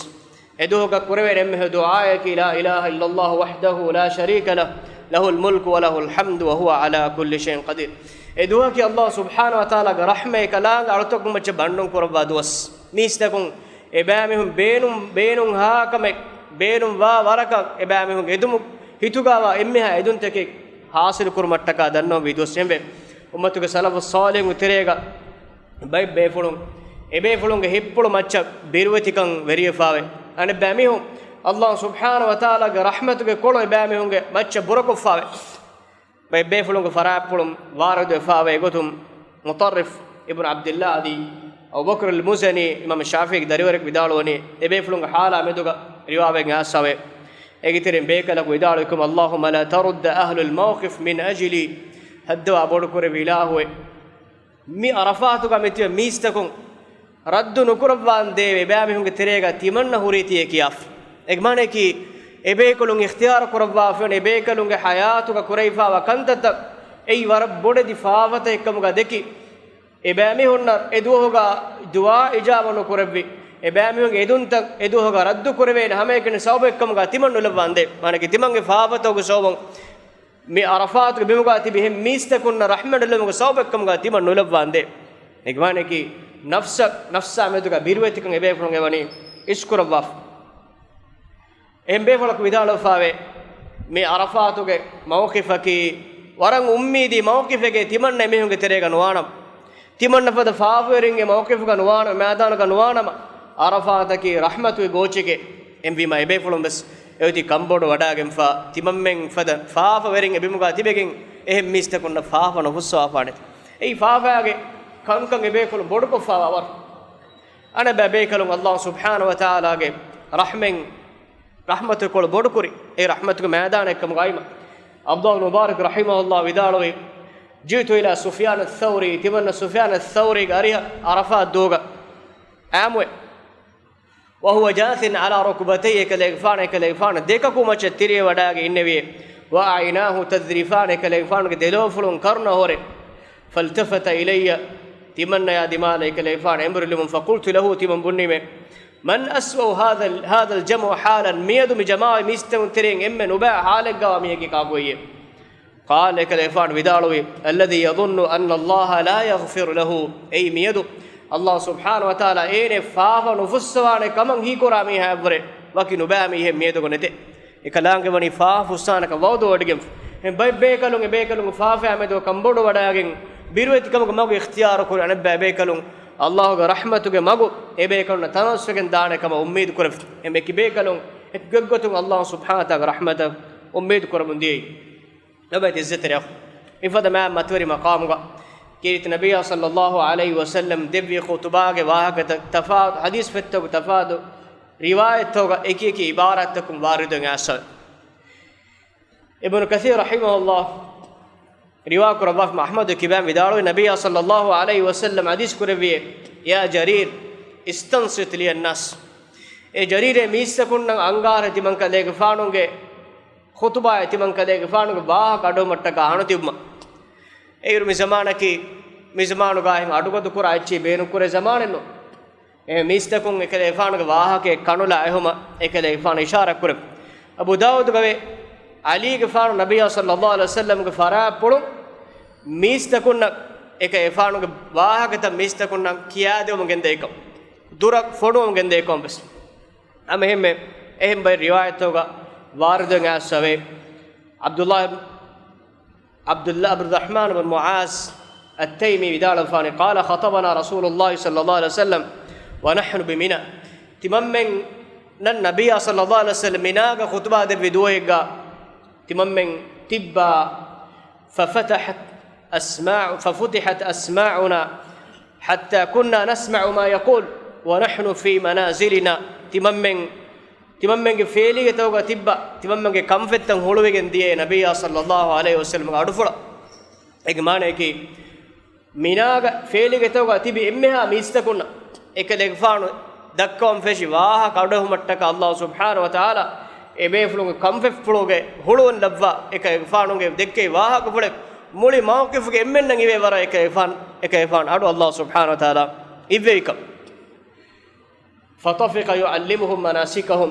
އެ ދުވަހުގަ ކުރެވޭނެ އެންމެހެ ދުޢާއަކީ، لَا إِلَٰهَ إِلَّا اللَّهُ وَحْدَهُ لَا شَرِيكَ لَهُ، لَهُ الْمُلْكُ وَلَهُ الْحَمْدُ وَهُوَ عَلَىٰ كُلِّ شَيْءٍ قَدِيرٌ. އެ ދުވަހަކީ ﷲ ސުބްޙާނަހޫ ވަތަޢާލާގެ ރަޙްމަތް އެކަލާނގެ އަޅުތަކުން މައްޗަށް ބަންޑުން ކުރައްވާ ދުވަސް. މީސްތަކުން އެބައިމީހުން ބޭނުން، ބޭނުން ހާ ކަމެއް، ބޭނުން ވާ ވަރަކަށް އެބައިމީހުން އެދުމު ހިތުގަވާ އެންމެހާ އެދުންތަކެއް ހާސިލު ކުރުމަށްޓަކާ ދަންނަވަންވީ ދުވަސް އެންވެ. އުއްމަތުގެ ސަލަފު ޞާލިޙުންގެ ތެރޭގަ ބައެއް ބޭފުޅުން، އެބޭފުޅުންގެ ހިތްޕުޅު މައްޗަށް ބިރުވެތިކަން ވެރިވެފާވެ. އަނެއްބައިމީހުން ﷲ ސުބްޙާނަހޫ ވަތަޢާލާގެ ރަޙްމަތުގެ ކޮޅު އެބައިމީހުންގެ މައްޗަށް ބުރަކޮށްފާވެ. ބައެއް ބޭފުޅުންގެ ފަރާތްޕުޅުން ވާރިދުވެފާވޭ ގޮތުން، މުޠައްރިފް އިބްނު ޢަބްދިއްލާ އަދި އަބޫބަކުރުލް މުޒަނީ އިމާމު ޝާފިޢީގެ ދަރިވަރެއް ވިދާޅުވަނީ، އެބޭފުޅުންގެ ޙާލާ މެދުގަ ރިވާވެގެން އައިސްފާވޭ. އޭގެ ތެރެއިން ބޭކަލަކު ވިދާޅުވިކަމަށް، اللهم لا ترد أهل الموقف من أجلي، ހައްދަވާ ބޮޑުކުރެއްވި އިލާހުވެ، މި ޢަރަފާތުގަ މިތިބެ މީސްތަކުން ރައްދު ނުކުރައްވާނދޭވެ، އެބައިމީހުންގެ ތެރޭގަ ތިމަންނަ ހުރީތީއޭ ކިޔާފަ. އޭގެ މާނައަކީ، އެބޭކަލުން އިޚްތިޔާރު ކުރައްވާފައިވަނީ އެބޭކަލުންގެ ޙަޔާތުގަ ކުރެވިފާވާ ކަންތައްތައް އެއީ ވަރަށް ބޮޑެތި ފާފަތަކެއްކަމުގަ ދެކި، އެބައިމީހުންނަށް އެ ދުވަހުގަ ދުޢާ އިޖާބަ ނުކުރެއްވި، އެބައިމީހުންގެ އެދުންތައް އެ ދުވަހުގަ ރައްދު ކުރެވޭނެ ހަމައެކަނި ސަބަބެއްކަމުގަ ތިމަން ނުލައްވާނދޭ. މާނައަކީ ތިމަންގެ ފާފަތަކުގެ ސަބަބުން މި ޢަރަފާތުގެ ބިމުގަ ތިބި އެހެން މީސްތަކުންނަށް ރަޙްމަތް ނުލިބުމުގެ ސަބަބެއްކަމުގަ ތިމަން ނުލައްވާނދޭ. އޭގެ މާނައަކީ، ނަފްސަށް، ނަފްސާ މެދުގަ ބިރުވެތިކަން އެބޭފުޅުން އެވަނީ އިސްކުރައްވާފަ. އެހެން ބޭފުޅަކު ވިދާޅުވެފާވޭ، މި ޢަރަފާތުގެ މައުޤިފަކީ ވަރަށް އުއްމީދީ މައުޤިފެކޭ، ތިމަންނަ އެމީހުންގެ ތެރޭގަ ނުވާނަމަ، ތިމަންނަ ފަދަ ފާފަވެރިންގެ މައުޤިފުގަ ނުވާނަމަ، މައިދާނުގަ ނުވާނަމަ، ޢަރަފާތަކީ ރަޙްމަތުގެ ގޯޗެކޭ. އެހެންވީމަ އެބޭފުޅުން ވެސް އެއޮތީ ކަންބޮޑު ވަޑައިގެންފާ، ތިމަންމެން ފަދަ ފާފަވެރިން އެބިމުގަ ތިބެގެން އެހެން މީސްތަކުންނަށް ފާފަ ނުފުއްސަވާފާނެތެ. އެއީ ފާފައިގެ ކަންކަން އެބޭކަލުން ބޮޑުކޮށްފާވާ ވަރު. އަނެއްބައި ބޭކަލުން ﷲ ސުބްޙާނަހޫ ވަތަޢާލާގެ ރަޙްމަތް، ރަޙްމަތުގެ ކޮޅު ބޮޑުކުރި، އެ ރަޙްމަތުގެ މައިދާނެއްކަމުގައިމަ. ޢަބްދުﷲ މުބާރަކް ރަޙިމަހުﷲ ވިދާޅުވީ، جئت إلى سفيان الثوري، ތިމަންނަ ސުފިޔާނު ޘައުރީ، ތިމަންނަ ސުފިޔާނު ޘައުރީގެ އަރިހަށް ޢަރަފާތް ދުވަހުގަ އައިމުވެ. وهو جاثٍ على ركبتيه، އެކަލޭގެފާނު، އެކަލޭގެފާނު ދެކަކު މައްޗަށް ތިރިވެވަޑައިގެން އިންނެވިއޭ. وعيناه تذرفان، އެކަލޭގެފާނުގެ ދެލޯފުޅުން ކަރުނަ ހުރެ. فالتفت إلي، ތިމަންނަޔާ ދިމާލަށް އެކަލޭގެފާނު އެނބުރިލުމުން، فقلت له، ތިމަން ބުނީމޭ، من أسوأ هذا، هذا الجمع حالا، މިއަދު މި ޖަމާޢަތް މީސްތަކުން ތެރެއިން އެންމެ ނުބައި ޙާލެއްގަވާ މީހަކީ ކާކު ވެއްޔޭ؟ قال، އެކަލޭގެފާނު ވިދާޅުވީ، الذي يظن أن الله لا يغفر له، އެއީ މިއަދު ﷲ ސުބްޙާނަހޫ ވަތަޢާލާ އޭނަ ފާފަ ނުފުއްސަވާނެ ކަމަށް ހީކުރާ މީހާއަށްވުރެ ވަކި ނުބައި މީހެއް މިއަދުގަ ނެތޭ. އެކަލާނގެ ވަނީ ފާފަ ފުއްސާނެކަން ވަޢުދު ވޮޑިގެން. އެހެން ބައެއް ބޭކަލުން އެބޭކަލުންގެ ފާފައާ މެދު ކަންބޮޑު ވަޑައިގެން ބިރުވެތިކަމުގެ މަގު އިޚްތިޔާރު ކުރި އަނެއްބައި ބޭކަލުން ﷲގެ ރަޙްމަތުގެ މަގު އެބޭކަލުންނަށް ތަނަވަސްވެގެން ދާނެ ކަމަށް އުއްމީދު ކުރެވި. އެމެކި ބޭކަލުން އެކި ގޮތްގޮތުން ﷲ ސުބްޙާނަހޫ ވަތަޢާލާގެ ރަޙްމަތަށް އުއްމީދު ކުރަމުން ދިޔައީ. ލޮބުވެތި އިއްޒަތްތެރި އަޚު، މިފަދަ މާތް މަތިވެރި މަޤާމުގަ ކީރިތި ނަބިއްޔާ ޞައްލައްލާހު ޢަލައިހި ވަސައްލަމް ދެއްވި ޚުޠުބާގެ ވާހަކަތައް ތަފާ، ޙަދީޘް ފޮތްތަކު ތަފާތު ރިވާޔަތްތަކުގަ އެކި އެކި ޢިބާރާތްތަކުން ވާރިދުވެގެން އައިސްފަވޭ. އިބްނު ކަޘީރު ރަޙިމަހުﷲ ރިވާ ކުރައްވާފަ، އަޙްމަދު ކިބާން ވިދާޅުވި، ނަބިއްޔާ ޞައްލައްލާހު ޢަލައިހި ވަސައްލަމް ޙަދީޘް ކުރެއްވިއޭ، يا جرير استنصت لي الناس، އޭ ޖަރީރޭ މީސްތަކުންނަށް އަންގާރެ ތިމަންކަލޭގެފާނުގެ ޚުޠުބާއެއް ތިމަންކަލޭގެފާނުގެ ވާހަކަ އަޑުއެހުމަށްޓަކާ ހަނދު ތިބުމަށް. އޭރު މި ޒަމާނަކީ، މި ޒަމާނުގައި އަޑުގަދަ ކުރާ އެއްޗެއް ބޭނުންކުރޭ ޒަމާނެއް ނޫން. އެ މީސްތަކުން އެކަލޭގެފާނުގެ ވާހަކައެއް ކަނުލާ އެހުމަށް އެކަލޭގެފާނު އިޝާރާތް ކުރެއްވި. އަބޫ ދާއޫދުގައި ޢަލީގެފާނު ނަބިއްޔާ ޞައްލައްލާހު ޢަލައިހި ވަސައްލަމްގެ ފަރާތްޕުޅުން މީސްތަކުންނަށް އެކަލޭގެފާނުގެ ވާހަކަތައް މީސްތަކުންނަށް ކިޔާދެވުމުން ގެންދައިކަން، ދުރަށް ފޮނުވަމުން ގެންދައިކަން ވެސް. ހަމައެހެންމެ، އެހެން ބައެއް ރިވާޔަތްތަކުގަ ވާރިދުވެގެން އައިސްފަވޭ. ޢަބްދުﷲ، ޢަބްދުﷲ، ޢަބްދުއްރަޙްމާނު ބިން މުޢާޛް އައްތައިމީ ވިދާޅުވެފާނެ، قال خطبنا رسول الله صلى الله عليه وسلم ونحن بمنى. ތިމަންމެންނަށް ނަބިއްޔާ ޞައްލައްލާހު ޢަލައިހި ވަސައްލަމް މިނާގަ ޚުޠުބާ ދެއްވި ދުވަހެއްގަ ތިމަންމެން ތިއްބާ، ففتحت أسماع، ففتحت أسماعنا حتى كنا نسمع ما يقول ونحن في منازلنا. ތިމަންމެން، ތިމަންމެންގެ ފޭލިގެތަކުގަ ތިއްބާ، ތިމަންމެންގެ ކަންފަތްތައް ހުޅުވިގެން ދިޔައޭ ނަބިއްޔާ ޞައްލައްލާހު ޢަލައިހި ވަސައްލަމްގެ އަޑުފުޅަށް. އޭގެ މާނައަކީ، މިނާގަ ފޭލިގެތަކުގަ ތިބި އެންމެހާ މީސްތަކުންނަށް އެކަލޭގެފާނު ދައްކަވަން ފެށި ވާހަކަ އަޑުއެހުމަށްޓަކާ ﷲ ސުބްޙާނަހު ވަތަޢާލާ އެބޭފުޅުންގެ ކަންފަތްޕުޅުގެ ހުޅުވަން ލައްވާ އެކަލޭގެފާނުގެ ދެއްކެވި ވާހަކަފުޅެއް މުޅި މައުޤިފުގެ އެންމެންނަށް އިވޭ ވަރަށް އެކަލޭގެފާނު، އެކަލޭގެފާނު އަޑު އައްލާހު ސުބްޙާނަހު ވަތަޢާލާ އިއްވެވިކަން. فطفق يعلمهم مناسكهم.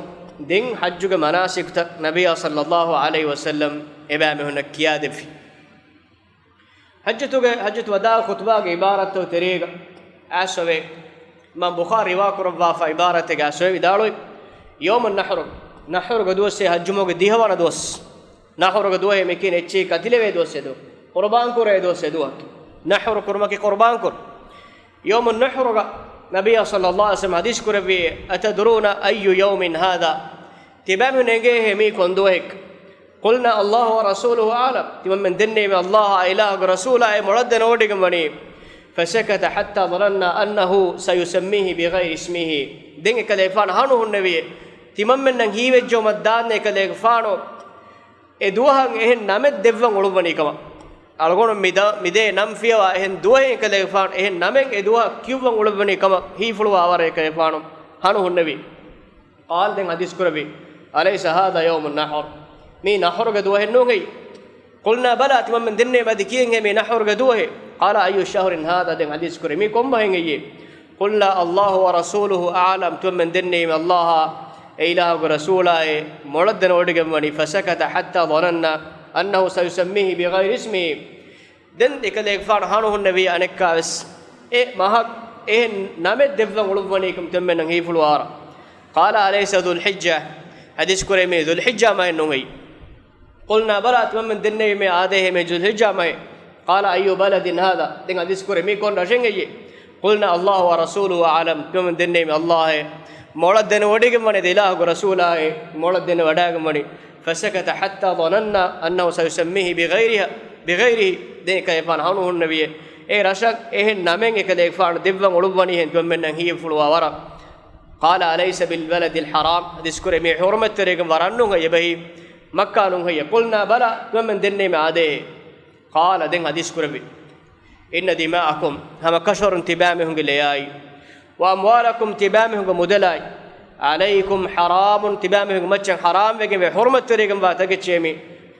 ދެން ޙައްޖުގެ މަނާސިކުތައް ނަބިއްޔާ ޞައްލައްލާހު ޢަލައިހި ވަސައްލަމް އެބައިމީހުންނަށް ކިޔާދެއްވި. ޙައްޖަތުގެ، ޙައްޖަތު ވަދާ ޚުޠުބާގެ ޢިބާރަތްތައް ތެރޭގަ އައިސްފަވޭ. އިމާމް ބުޚާރީ ރިވާ ކުރައްވާފަ ޢިބާރަތެއްގަ އައިސްފަވޭ ވިދާޅުވި، ޔައުމުއް ނަޙްރު، ނަޙްރުގެ ދުވަސް އެ ޙައްޖު މަހުގެ ދިހަވަނަ ދުވަސް. ނަޙުރުގެ ދުވަހޭ މިކިޔަނީ އެއްޗެހި ކަތިލެވޭ ދުވަސް އެ ދުވަހު. ޤުރުބާން ކުރޭ ދުވަސް އެ ދުވަހު. ނަޙުރު ކުރުމަކީ ޤުރުބާން ކުރުން. ޔައުމު ނަޙުރުގަ ނަބިއްޔާ ޞައްލައްލާހު ޢަލައިހި ވަސައްލަމް ޙަދީޘް ކުރެއްވި، أتدرون أي يوم هذا؟ ތިބާމީހުން އެނގޭހޭ މީ ކޮން ދުވަހެއް؟ قلنا الله ورسوله أعلم. ތިމަންމެން ދެންނެވި އައްލާހާ އިލާހުގެ ރަސޫލާއޭ މޮޅަށް ދެނެވޮޑިގެން ވަނީ. فسكت حتى ظننا أنه سيسميه بغير اسمه. ދެން އެކަލޭގެފާނު ހަނު ހުންނެވިއޭ. ތިމަންމެންނަށް ހީވެއްޖައުމަށް ދާން އެކަލޭގެފާނު އެ ދުވަހަށް އެހެން ނަމެއް ދެއްވަން އުޅުއްވަނީ ކަމަށް. އަޅުގަނޑު މިދާ، މިދޭ ނަން ފިޔަވާ އެހެން ދުވަހެއް އެކަލޭގެފާނު އެހެން ނަމެއް އެ ދުވަހަށް ކިޔުއްވަން އުޅުއްވަނީ ކަމަށް ހީފުޅުވާ ވަރަށް އެކަލޭގެފާނު ހަނު ހުންނެވި. قال، ދެން ޙަދީޘް ކުރެއްވި، أليس هذا يوم النحر؟ މީ ނަޙުރުގެ ދުވަހެއް ނޫން ހެއްޔޭ؟ قلنا بلى، ތިމަންމެން ދެންނެވި އަދި ކިޔެންހޭ މީ ނަޙުރުގެ ދުވަހޭ. قال أي شهر هذا؟ ދެން ޙަދީޘް ކުރޭ މީ ކޮން މަހެއް ހެއްޔޭ؟ قلنا الله ورسوله أعلم، ތިމަންމެން ދެންނެވީމޭ އައްލާހާ އެ އިލާހުގެ ރަސޫލާއޭ މޮޅަށް ދެނެވޮޑިގެން ވަނީ. فسكت حتى ظننا أنه سيسميه بغير اسمه. ދެން އެކަލޭގެފާނު ހަނު ހުންނެވީ އަނެއްކާވެސް އެ މަހަށް އެހެން ނަމެއް ދެއްވަން އުޅުއްވަނީކަމަށް ތިމަންމެންނަށް ހީފުޅުވާ ވަރަށް. قال أليس ذو الحجة؟ ޙަދީޘް ކުރޭ މީ ޛުލްޙިއްޖާ މަހެއް ނޫން ހެއްޔޭ؟ قلنا بلى، ތިމަންމެން ދެންނެވީމޭ އާދޭހޭ މީ ޛުލްޙިއްޖާ މަހެއް. قال أي بلد هذا؟ ދެން ޙަދީޘް ކުރޭ މީ ކޮން ރަށެއް ހެއްޔޭ؟ قلنا الله ورسوله أعلم، ތިމަންމެން ދެންނެވީމޭ އައްލާހޭ މޮޅަށް ދެނެވޮޑިގެން ވަނީ، އިލާހުގެ ރަސޫލާއޭ މޮޅަށް ދެނެވަޑައިގެން ވަނީ. فسكت حتى ظننا أنه سيسميه بغيرها، بغيره، ދެން އެކަލޭގެފާނު ހަނު ހުންނެވިއޭ އެ ރަށަށް އެހެން ނަމެއް އެކަލޭގެފާނު ދެއްވަން އުޅުއްވަނީހެން ތިމަންމެންނަށް ހީފުޅުވާ ވަރަށް. قال أليس بالبلد الحرام؟ ޙަދީޘް ކުރޭ މީ ޙުރުމަތްތެރިވެގެންވާ ރަށް ނޫން ހެއްޔޭ އެބަހީ؟ މައްކާ ނޫން ހެއްޔޭ؟ قلنا بلى، ތިމަންމެން ދެންނެވީމޭ އާދޭހޭ. قال، ދެން ޙަދީޘް ކުރެއްވި، إن دماءكم، ހަމަ ކަށަވަރުން ތިބާމީހުންގެ ލެޔާއި، وأموالكم، ތިބާމީހުންގެ މުދަލާއި، عليكم حرام، ތިބާމީހުންގެ މައްޗަށް ޙަރާމްވެގެންވޭ، ޙުރުމަތްތެރިވެގެންވާ ތަކެއްޗޭ މީ،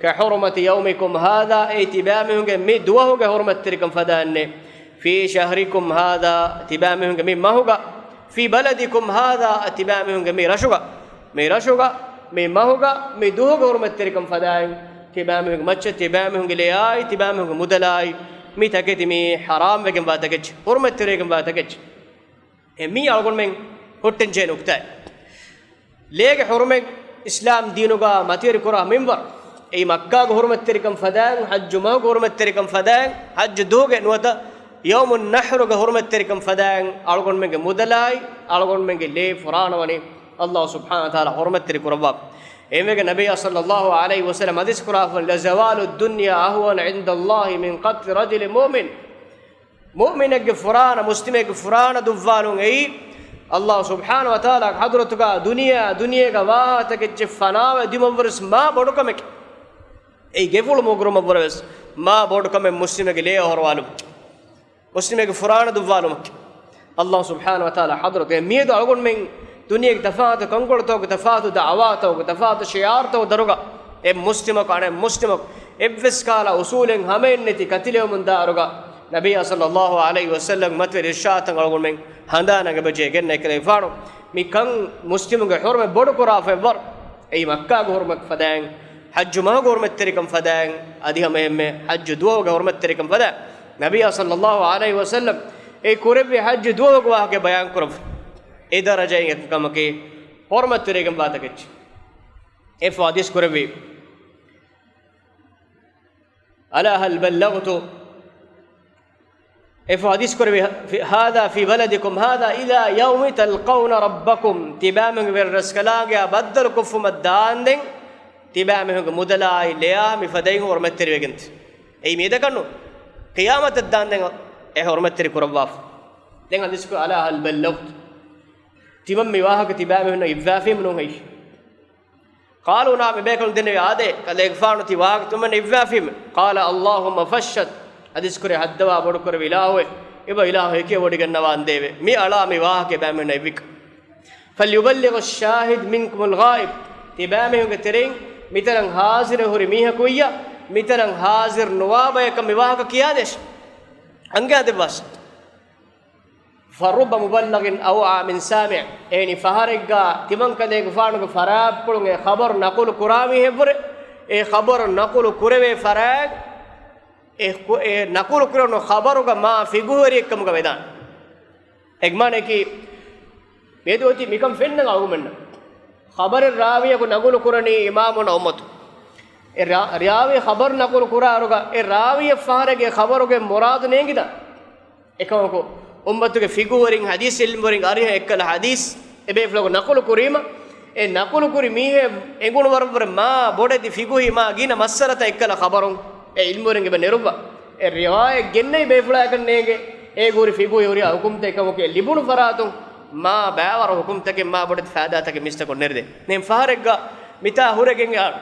كحرمة يومكم هذا، އެއީ ތިބާމީހުންގެ މި ދުވަހުގެ ޙުރުމަތްތެރިކަން ފަދައިންނޭ، في شهركم هذا، ތިބާމީހުންގެ މި މަހުގަ، في بلدكم هذا، ތިބާމީހުންގެ މި ރަށުގަ، މި ރަށުގަ، މި މަހުގަ، މި ދުވަހުގެ ޙުރުމަތްތެރިކަން ފަދައިން، ތިބާމީހުންގެ މައްޗަށް، ތިބާމީހުންގެ ލެޔާއި، ތިބާމީހުންގެ މުދަލާއި، މި ތަކެތި މީ ޙަރާމްވެގެންވާ ތަކެއްޗެއް، ޙުރުމަތްތެރިވެގެންވާ ތަކެއްޗެއް. އެ މީ އަޅުގަނޑުމެން ހުއްޓަންޖެހޭ ނުކުތާއެއް. ލޭގެ ޙުރުމަތް އިސްލާމް ދީނުގަ މަތިވެރި ކުރާ މިންވަރު. އެއީ މައްކާގެ ޙުރުމަތްތެރިކަން ފަދައިން، ޙައްޖު މަހުގެ ޙުރުމަތްތެރިކަން ފަދައިން، ޙައްޖު ދުވަހުގެ ނުވަތަ ޔައުމުއް ނަޙްރުގެ ޙުރުމަތްތެރިކަން ފަދައިން، އަޅުގަނޑުމެންގެ މުދަލާއި، އަޅުގަނޑުމެންގެ ލޭ ފުރާނަ ވަނީ އައްލާހު ސުބްޙާނަހު ވަތަޢާލާ ޙުރުމަތްތެރި ކުރައްވާފަ. އެންމެގެ ނަބިއްޔާ ޞައްލައްލާހު ޢަލައިހި ވަސައްލަމް ޙަދީޘް ކުރާފަ، لزوال الدنيا أهون عند الله من قتل رجل مؤمن. މުއުމިނެއްގެ ފުރާނަ، މުސްލިމެއްގެ ފުރާނަ ދުއްވާލުން އެއީ، އައްލާހު ސުބްޙާނަހު ވަތަޢާލާގެ ޙަޟްރަތުގަ ދުނިޔެއާ ދުނިޔޭގަ ވާހަކަތަކެއްޗެއް ފަނާވެ ދިމަށްވުރެސް މާ ބޮޑު ކަމެކޭ. އެއީ ގެފުޅު މޫކުރުމަށްވުރެވެސް މާ ބޮޑު ކަމެއް މުސްލިމެއްގެ ލޭ އޮހޮރުވާލުމަކީ، މުސްލިމެއްގެ ފުރާނަ ދުއްވާލުމަކީ. އައްލާހު ސުބްޙާނަހު ވަތަޢާލާ ޙަޟްރަތުގަ މިއަދު އަޅުގަނޑުމެން ދުނިޔޭގެ ތަފާތު ކަންކޮޅުތަކުގެ، ތަފާތު ދަޢުވާތަކުގެ، ތަފާތު ޝިޢާރުތަކުގެ ދަރުގަ އެއް މުސްލިމަކު އަނެއް މުސްލިމަކު އެއްވެސް ކަހަލަ އުސޫލެއް ހަމައެއްނެތި ކަތިލެވެމުންދާ އިރުގަ، ނަބިއްޔާ ޞައްލައްލާހު ޢަލައިހި ވަސައްލަމްގެ މަތިވެރި އިރުޝާދުތައް އަޅުގަނޑުމެން ހަނދާނަށް އެބަޖެހޭ ގެންނަ އެކަލޭގެފާނު މިކަން މުސްލިމުންގެ ޙުރުމަތް ބޮޑުކުރާފައިވަރު. އެއީ މައްކާގެ ޙުރުމަތް ފަދައިން، ޙައްޖު މަހުގެ ޙުރުމަތްތެރިކަން ފަދައިން، އަދި ހަމައެހެންމެ ޙައްޖު ދުވަހުގެ ޙުރުމަތްތެރިކަން ފަދައިން. ނަބިއްޔާ ޞައްލައްލާހު ޢަލައިހި ވަސައްލަމް އެ ކުރެއްވި ޙައްޖު ދުވަހުގެ ވާހަކަ ބަޔާން ކުރައްވަ. އެ ދަރަޖައިން އެކަކަމަކީ ޙުރުމަތްތެރިވެގެންވާ ތަކެއްޗެއް. އެފަ ޙަދީޘް ކުރެއްވި، ألا هل بلغت؟ އެފަ ޙަދީޘް ކުރެއްވި، في، هذا في بلدكم هذا إلى يوم تلقون ربكم. ތިބާމީހުންގެ ވެރިރަސްކަލާނގެއާ ބައްދަލުކޮށްފުމަށް ދާންދެން، ތިބާމީހުންގެ މުދަލާއި ލެޔާ މިފަދައިން ޙުރުމަތްތެރިވެގެންތި. އެއީ މިއަދަކަށްނު، ޤިޔާމަތަށް ދާންދެން އެ ޙުރުމަތްތެރި ކުރައްވާފަ. ދެން ޙަދީޘް ކުރެއްވި، ألا هل بلغت؟ ތިމަން މި ވާހަކަ ތިބާމީހުންނަށް އިއްވާފީމެއް ނޫން ހެއްޔޭ؟ قالوا نعم، އެބޭކަލުން ދެންނެވި، އާދެ، ކަލޭގެފާނު ތި ވާހަކަ ތިމަންނަށް އިއްވާފީމެވެ. قال اللهم فاشهد، ޙަދީޘް ކުރޭ ހައްދަވާ ބޮޑުކުރެއްވި އިލާހުވެ، އެބަ އިލާހު ހެކިވެވޮޑިގަންނަވާނދޭވެ. މި އަޅާ މި ވާހަކަ އެބައިމީހުންނަށް އިއްވިކަން. فليبلغ الشاهد منكم الغائب، ތިބައިމީހުންގެ ތެރެއިން މިތަނަށް ހާޒިރު ހުރި މީހަކު ވިއްޔާ، މިތަނަށް ހާޒިރު ނުވާ ބަޔަކަށް މި ވާހަކަ ކިޔާދޭށޭ. އަންގާދެއްވާށޭ. فرب مبلغ أوعى من سامع. އެހެނީ ފަހަރެއްގަ ތިމަންކަލޭގެފާނުގެ ފަރާތްޕުޅުން އެ ޚަބަރު ނަޤުލު ކުރާ މީހެއްވުރެ، އެ ޚަބަރު ނަޤުލު ކުރެވޭ ފަރާތް، އެ ކު-، އެ ނަޤުލު ކުރެވުނު ޚަބަރުގަ މާ ފިޤުހުވެރިއެއްކަމުގަ ވެދާނެ. އެގެ މާނައަކީ، މިއަދު އޮތީ މިކަން ފެންނަ އަޅުގަނޑުމެންނަށް. ޚަބަރެއް ރާވީއަކު ނަގުލު ކުރަނީ އިމާމުންނަށް އުއްމަތު. އެ ރާ-، ރާވީ ޚަބަރު ނަގުލު ކުރާއިރުގަ އެ ރާވީއަށް ފަހަރެއްގެ ޚަބަރުގެ މުރާދު ނޭނގިދާނެ. އެކަމަކު، އުއްމަތުގެ ފިޤުހުވެރިން، ޙަދީޘް ޢިލްމުވެރިން އަރިހަށް އެއްކަލަ ޙަދީޘް އެބޭފުޅަކު ނަޤުލު ކުރީމަ، އެ ނަޤުލު ކުރި މީހެއް އެނގުނު ވަރަށްވުރެ މާ ބޮޑެތި ފިޤުހީ މާ ގިނަ މައްސަލަތައް އެއްކަލަ ޚަބަރުން އެ ޢިލްމުވެރިން އެބަ ނެރުއްވާ. އެ ރިވާޔަތް ގެންނެވި ބޭފުޅާއަކަށް ނޭނގޭ އޭގަ ހުރި ފިޤުހީ ހުރިހާ ޙުކުމްތައް. އެކަމަކު އެ ލިބުނު ފަރާތުން މާ ބައިވަރު ޙުކުމްތަކެއް، މާ ބޮޑެތި ފައިދާތަކެއް މީސްތަކުން ނެރެދޭ. ދެން ފަހަރެއްގަ މިތާ ހުރެގެން އަ-،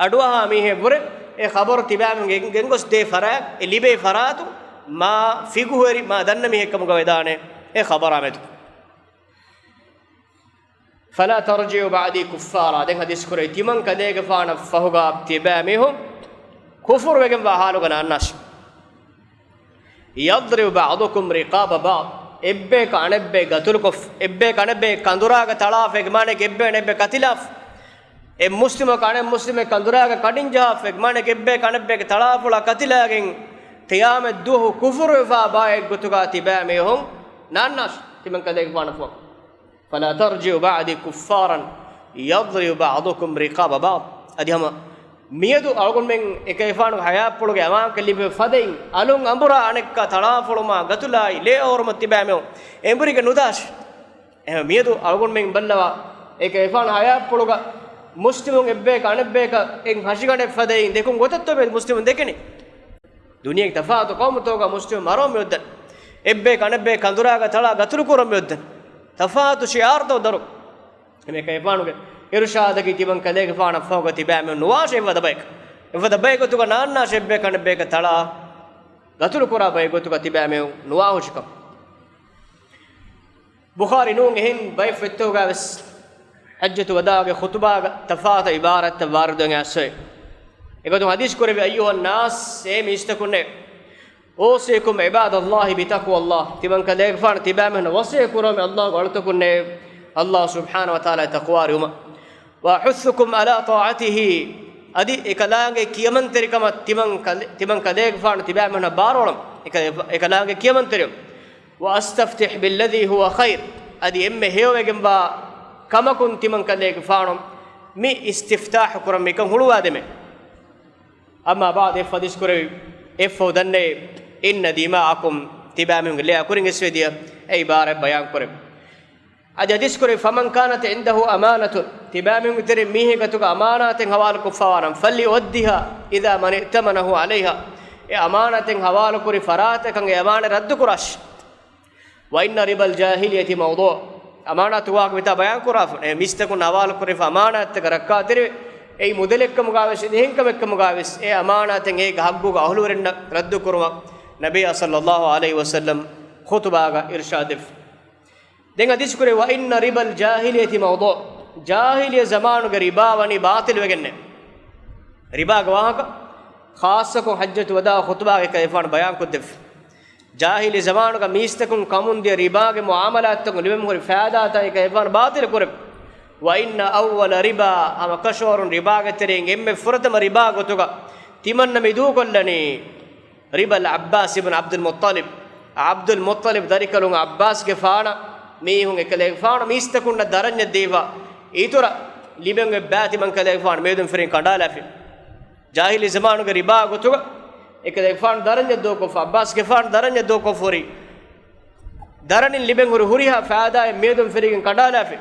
އަޑުއަހާ މީހެއްވުރެ އެ ޚަބަރު ތިބާމެން ގެން-، ގެންގޮސްދޭ ފަރާތް، އެ ލިބޭ ފަރާތުން މާ ފިޤުހުވެރި، މާ ދަންނަ މީހެއްކަމުގަ ވެދާނެ އެ ޚަބަރާމެދު. فلا ترجعوا بعدي كفارا. ދެން ޙަދީޘް ކުރެވި ތިމަން ކަލޭގެފާނަށް ފަހުގަ ތިބާމީހުން ކުފުރުވެގެންވާ ޙާލުގަ ނާންނާށި. يضرب بعضكم رقاب بعض. އެއްބަޔަކު އަނެއްބަޔަކު ގަތުލުކޮށްފަ، އެއްބަޔަކު އަނެއްބަޔަކު ކަނދުރާގަ ތަޅާފަ، އެގެ މާނައަކީ އެއްބަޔަކު އަނެއްބަޔަކު ކަތިލާފަ. އެއް މުސްލިމަކު އަނެއް މުސްލިމެއް ކަނދުރާގަ ކަޑިން ޖަހާފަ، އެގެ މާނައަކީ އެއްބަޔަކު އަނެއްބަޔަކު ތަޅާފުޅާ ކަތިލާގެން ޤިޔާމަތް ދުވަހު ކުފުރުވެފާ ބާއެއް ގޮތުގަ ތިބާމީހުން ނާންނާށި ތިމަން ކަލޭގެފާނަށް ފަހު. فلا ترجعوا بعدي كفارا يضرب بعضكم رقاب بعض. އަދި ހަމަ މިއަދު އަޅުގަނޑުމެން އެކަލޭގެފާނުގެ ޙަޔާތްޕުޅުގެ އަމާންކަން ލިބި ފަދައިން އަލުން އަނބުރާ އަނެއްކާ ތަޅާފުޅުމާ ގަތުލާއި ލޭ އޯރުމަށް ތިބާމެ އެނބުރިގެން ނުދާށި. އެހެން މިއަދު އަޅުގަނޑުމެން ބައްލަވާ އެކަލޭގެފާނު ޙަޔާތްޕުޅުގަ މުސްލިމުން އެއްބަޔަކަށް އަނެއްބަޔަކަށް އެން ހަށިގަނޑެއް ފަދައިން ދެކުން ގޮތަށްތޯ މިއަދު މުސްލިމުން ދެކެނީ؟ ދުނިޔޭގެ ތަފާތު ޤައުމުތަކުގަ މުސްލިމުން މަރަމުން މިއޮއްދަން. އެއްބަޔަކަށް އަނެއްބަޔަކަށް ކަނދުރާގަ ތަޅާ ގަތުލު ކުރަމުން މިއޮއްދަން. ތަފާތު ޝިޢާރުތައް ދަރު. އެކަލޭގެފާނުގެ އިރުޝާދަކީ ތިމަން ކަލޭގެފާނަށް ފަހުގަ ތިބާމެ ނުވާށޭ އެއްފަދަ ބަޔަކަށް. އެއްފަދަ ބައެއް ގޮތުގަ ނާންނާށޭ އެއްބަޔަކަށް އަނެއްބަޔަކަށް ތަޅާ ގަތުލު ކުރާ ބައެއް ގޮތުގަ ތިބާމެ ނުވާ ހުށިކަން. ބުޚާރީ ނޫން އެހެން ބައެއް ފޮތްތަކުގަވެސް ޙައްޖަތު ވަދާޢުގެ ޚުޠުބާގަ ތަފާތު ޢިބާރާތްތައް ވާރިދުވެގެން އައިސްފައި. އެގޮތުން ޙަދީޘް ކުރެއްވި، أيها الناس، އޭ މީސްތަކުންނޭ، أوصيكم عباد الله بتقوى الله، ތިމަން ކަލޭގެފާނު ތިބާމެން ވަޞިއްޔަތް ކުރަމެ ﷲ ގެ އަޅުތަކުންނޭ، ﷲ ސުބްޙާނަހޫ ވަތަޢާލާ ތަޤްވާވެރިވުމަށް. وأحثكم على طاعته، އަދި އެކަލާނގެ ކިޔަމަންތެރިކަމަށް ތިމަން ކަލޭ-، ތިމަން ކަލޭގެފާނު ތިބާމެން ބާރުއަޅަން. އެކަ-، އެކަލާނގެ ކިޔަމަންތެރިވުން. وأستفتح بالذي هو خير، އަދި އެންމެ ހެޔޮވެގެންވާ ކަމަކުން ތިމަން ކަލޭގެފާނު މި އިސްތިފްތާޙު ކުރަން މިކަން ހުޅުވާދެމެ. أما بعد، އެއްފަދަ ޙަދީޘް ކުރެވި، އެއްފަހު ދަންނައޭ، إن دماءكم، ތިބާމީހުންގެ ލެޔާ ކުރިން އިސްވެދިޔަ އެ ޢިބާރާތް ބަޔާން ކުރެވި. އަދި ޙަދީޘް ކުރެވި، فمن كانت عنده أمانة، ތިބާމީހުންގެ ތެރެއިން މީހެއް ގޮތުގަ އަމާނާތެއް ހަވާލު ކޮށްފަވާނަމަ، فليؤدها إلى من ائتمنه عليها، އެ އަމާނާތެއް ހަވާލު ކުރި ފަރާތަކަށް އެ އަމާނާތް ރައްދު ކުރާށި. وإن ربا الجاهلية موضوع، އަމާނާތު ވާހަކަ މިތާ ބަޔާން ކުރާފަ، އެ މީސްތަކުން ހަވާލު ކުރެވިފަ އަމާނާތްތަކަށް ރައްކާތެރިވެ، އެއީ މުދަލެއްކަމުގަވެސް، އެހެންކަމެއްކަމުގަވެސް، އެ އަމާނާތެއް އޭގެ ހައްގުގަ އަހުލުވެރިންނަށް ރައްދު ކުރުމަށް ނަބިއްޔާ ޞައްލައްލާހު ޢަލައިހި ވަސައްލަމް ޚުޠުބާގަ އިރުޝާދު ދެއްވި. ދެން ޙަދީޘް ކުރެވި، وإن ربا الجاهلية موضوع، ޖާހިލިއްޔަ ޒަމާނުގެ ރިބާ ވަނީ ބާޠިލުވެގެންނޭ. ރިބާގެ ވާހަކަ ޚާއްޞަކޮށް ޙައްޖަތު ވަދާޢު ޚުޠުބާގަ އެކަލޭގެފާނު ބަޔާންކޮށްދެއްވި. ޖާހިލީ ޒަމާނުގަ މީސްތަކުން ކަމުންދިޔަ ރިބާގެ މުޢާމަލާތްތަކުން ލިބެން ހުރި ފައިދާތައް އެކަލޭގެފާނު ބާޠިލު ކުރެއްވި. وإن أول ربا، ހަމަކަށަވަރުން ރިބާގެ ތެރެއިން އެންމެ ފުރަތަމަ ރިބާ ގޮތުގަ ތިމަންނަ މި ދޫކޮށްލަނީ، ربا العباس بن عبد المطلب، ޢަބްދުލް މުއްޠަލިބް ދަރިކަލުން ޢައްބާސްގެފާނަށް މީހުން އެކަލޭގެފާނު މީސްތަކުންނަށް ދަރަންޏަށް ދީފަ، އިތުރަށް ލިބެން އެއްބާ ތިމަން ކަލޭގެފާނު މިއަދުން ފެށިގެން ކަނޑާލާފި. ޖާހިލީ ޒަމާނުގެ ރިބާ ގޮތުގަ އެކަލޭގެފާނު ދަރަންޏަށް ދޫކޮށްފަ، ޢައްބާސްގެފާނު ދަރަންޏަށް ދޫކޮށްފަ ހުރި ދަރަނިން ލިބެން ހުރި ހުރިހާ ފައިދާއެއް މިއަދުން ފެށިގެން ކަނޑާލާފި.